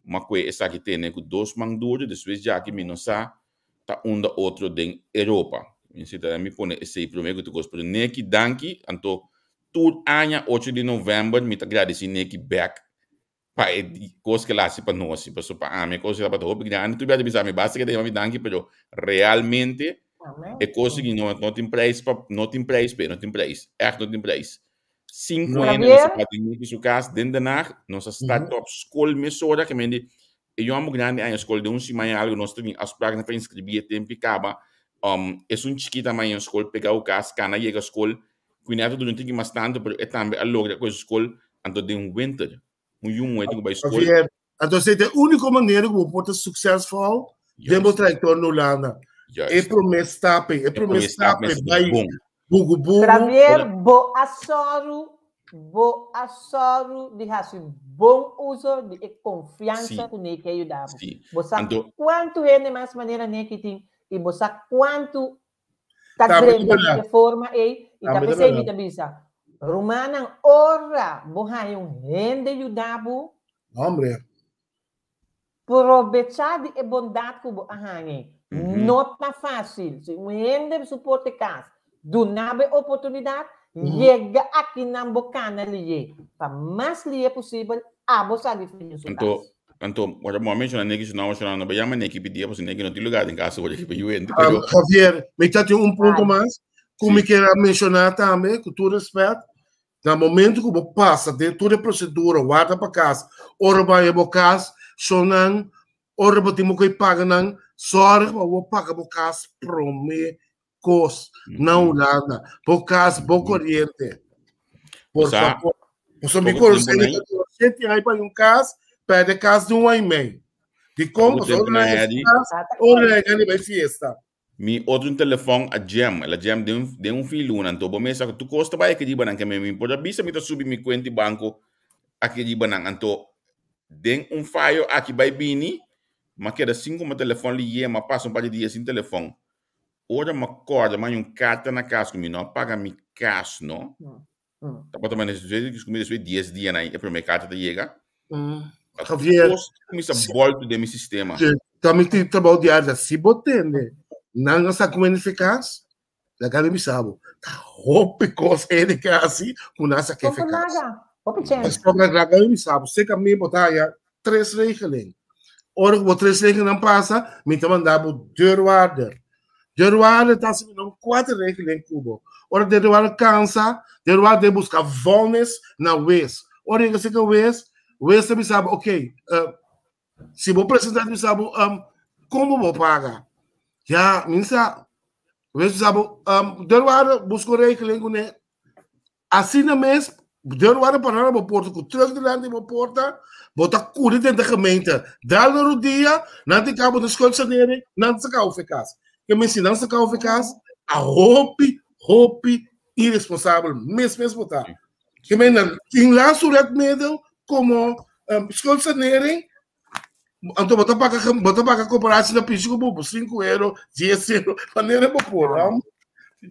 mi a kue esaki tene ku dos man duru, despues djaki mi no sa ta unda otro den Europa. Mi si ta mi pone esei prome ku tur kos, pero neki danki, anto Tur aña ocho di novèmber mi ta gradisí Nicky bèk pa e kos ku el a hasi pa nos. Pasobra pa ami e kos tabata hopi grandi. Tur bia ta bisa mi basta ke ta yama mi danki pero realmente e kos aki no no tin preis pa no tin preis p'e, no tin preis. Ègt no tin preis. Sinku hende nos a bati Nicky su kas den Den Haag. Nos a start op skol mesora ke men di e yòmber grandi aña skol den un siman i algu nos ta tin afspraaknan pa inskribí e tempu i kaba. Esun chikita mañana skol pega ku kas kana yega skol Quinette a dura un tiki mas tantu, pero e tambe a logra ku e skol anto den winter. Un yu muhé tin ku bai skol. Javier, anto esei ta e úniko manera ku bo por ta suksesfol den bo Juist, trayektoria na Hulanda. E juist. promé stap ei, e E promé promé stap stap ei mester ta bai bon. bugu bugu. Javier, Ora, bo a sòru, bo a sòru di hasi bon uso di e konfiansa sí, ku Neki a yuda bo. sí. Bo sa Anto, kuantu hende mas manera Neki tin i bo sa kuantu ta Tambe ta drenta di berdad. e forma ei i ta Tambe ta p'esei mi berdad. ta bisa, rumannan, ora bo haña un hende yuda bo, Hombre. probechá di e bondat ku bo a haña. Mhm. No ta fásil. Si un hende su por te kas duna bo e oportunidat, yega akinan bo kana lié. Pa mas lié posibel, abo sali for di su Anto, kas. anto, ora bo a menciona Neki su nomber, su nomber, no bo yama Neki pidia, pasobra Neki no tin lugar den casa ora ki pa yu hende, pero Javier, mi ta tin un punto Ay. mas ku mi sí. kier a menciona tambe, ku tur respet, na momento ku bo pasa den tur e procedura, warda pa kas, ora bo haña bo kas, shownan, ora bo tin bo ku paga nan, zorg pa bo paga bo kas prome kos na Hulanda, bo kas, bo koriente. Por Sa, favor. Pasobra mi poko konosé tempu di nai, sete ai pa un kas, perde kas di un ai mei. Di kon, poko pasobra tempu ora nai, na Eddie, kas, Tata ora koi. na gani bai fiesta. mi otro telefòn a jam, el a jam den un, den un fin luna, anto bo mesa ku tur kos ta bai aki riba nan, ke mi mi por a bisa mi ta subi mi kuenta di banko aki riba nan, anto. Den un fayo aki bai bini, m'a keda sin ku mi telefòn liye, m'a pasa un par di dia sin telefòn. Ora m'a kòrda m'a haña un karta na kas ku mi no a paga mi kas no. Tabata mane ku mi despues di dies dianan e promé karta ta yega. Javier, Kos ta kuminsá bòltu den mi sistema. Ta mi tin trabou diario, si bo tende nan a sa ku enefikas, Laga mi bisa bo, ta hopi kos hende ke hasi ku nan sa ke Kon por efikas. nada, hopi chèns. Pasobra laga mi bisa bo, seka mi bo ta haya tres regeling. Ora ku bo tres regelingnan pasa, mi ta manda bo deurwaarder. Deurwaarder ta hasi mi nan kuater regeling ku bo. Ora deurwaarder kansa, deurwaarder buska vonnis na wes. Ora yega seka wes, wes ta bisa bo, oké, si bo presenta ta bisa bo, kon bo bo paga? Ya, mi sa, Wes bisa bo, um, deurwaarder busca un regeling kuné. Asina mes, deurwaarder para na bo porta, ku truck delante bo porta, bo ta kuri den de gemeente. Dal na rodia, nan tin kabo de schuldsanering, nan ta saka ofe kas. Ke men si nan saka ofe kas, a hopi, hopi irresponsabel mes mes bo ta. Ke men nan tin laatste redmiddel como um, schuldsanering, Anto bo ta paga bo ta paga kooperatie na pishi ku bo 5 euro, 10 euro, manera bo por.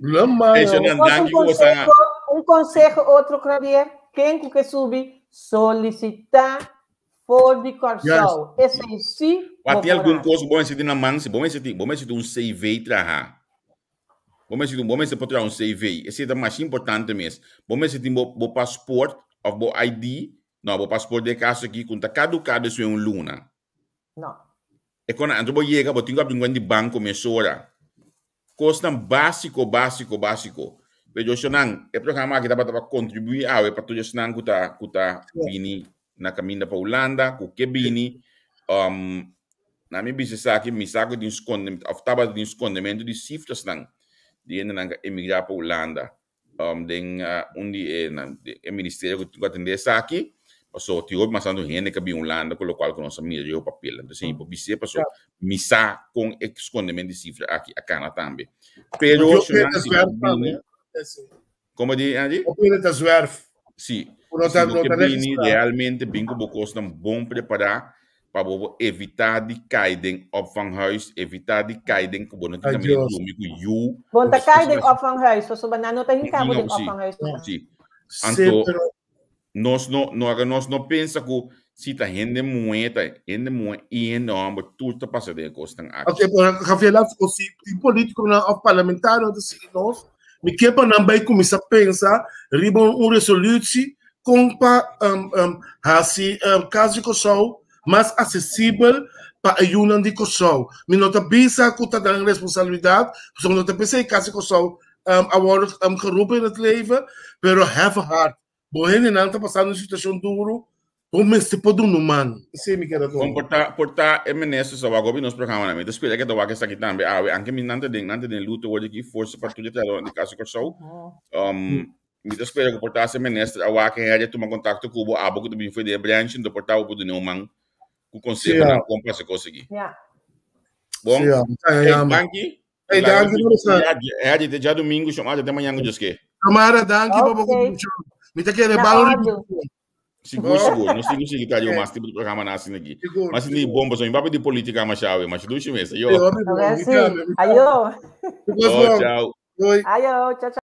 La mano. Un consejo, un consejo otro Javier, ken ku ke subi solicita for di Kòrsou. Esei sí bo por algun kos bo mester tin na man, si bo mester tin, bo mester tin un CV traha. Bo mester tin, bo mester por traha un CV. Esei ta mas importante mes. Bo mester tin bo bo paspoort of bo ID No, bo paspoort den e kaso aki ku ta kaduká despues un luna. No. E kona anto bo yega bo tin ku abri un kuenta di banko mesora. Kosnan básiko, básiko, básiko. Pero Joshonan, e programa aki tabata pa kontribuí awe pa tur esnan ku ta ku ta bini na kaminda pa Hulanda, ku ke bini. Um, na mi bisa esaki, mi sa ku tin skonde òf tabata tin skondementu di sifrasnan di hendenan ku a emigrá pa Hulanda. um, den uh, un di e, na, e ministerio ku ku atendé esaki, paso tin hopi mas tantu hende ku a bin Hulanda ku lokual ku nos a mira riba papel. Entonces mi por bis'é paso mi sa kon e skondement di sifra aki a kana tambe. Pero Yo si nan ta si zwerf bini, tambe. komo di Andy? Yo ta zwerf. Si, Uno si ta bo no ke ta bini registrá. realmente bin ku bo kosnan bon prepará pa bo por evitá di kai den opvanghuis, evitá di kai den ku bo no tin Ay, kaminda Dios. drumi ku yu. Bon ta Pues, kai den mas- opvanghuis, pasobra nan no ta hinka bo No, den sí. opvanghuis. Sí. Sí, Anto pero nos no no haga nos no pensa ku si ta hende muhé ta hende muhé i hende hòmber tur ta pasa den e kosnan aki. Ok, pero Javier, laat o si tin politiconan of parlamentarionan ta sigui nos, mi ke pa nan bai kuminsá pensa riba un resolutie kon pa um, um, hasi um, kas di Kòrsou mas asesibel pa e yunan di Kòrsou. Mi no ta bisa ku ta nan responsabilidat, pasobra no ta p'esei kas di Kòrsou um, a wòrdu um, geroepen in het leven, pero have a heart. Bo hendenan ta pasando un situashon duru, bo mester por duna un man. Esei mi keda Bon, duna. por ta, por ta e minister sa wak hopi nos programanan. Mi ta spera ke ta wak esaki tambe awe. Anke mi nan ta den, nan ta den luto word aki, forsa pa tur e trahadornan di Kas di Kòrsou. Um, mi ta spera ku por ta si e minister a wak en hèri a tuma kontakto ku bo, abo ku ta bin for di e branch, ento por ta bo por duna un man ku Sí, konsehonan ja. kon pa hasi kos aki. Ja. Bon, Sí, ja. Mi ta hey, yama. danki. Hey, Laga danki, nos Marisa. Hèri, te djadumingu, shon, te mañan ku Dios ke. Tamara, danki pa bo Ok. kontribushon. Mi ta kere Na bal ordu. Sigur, sigur. Nos tin ku sigui traha Ok. mas tipo di programa na asina aki. Sigur, Mas ni sigur. bon, pasobra mi papia di politica masha awe, masha dushi mes. Sí, Ayo. hopi bon. Oké, Mi sí. tambe, mi tambe. Ayo. Sigur, Oh, bon. ciao. Doei. Ayo. Ciao, ciao.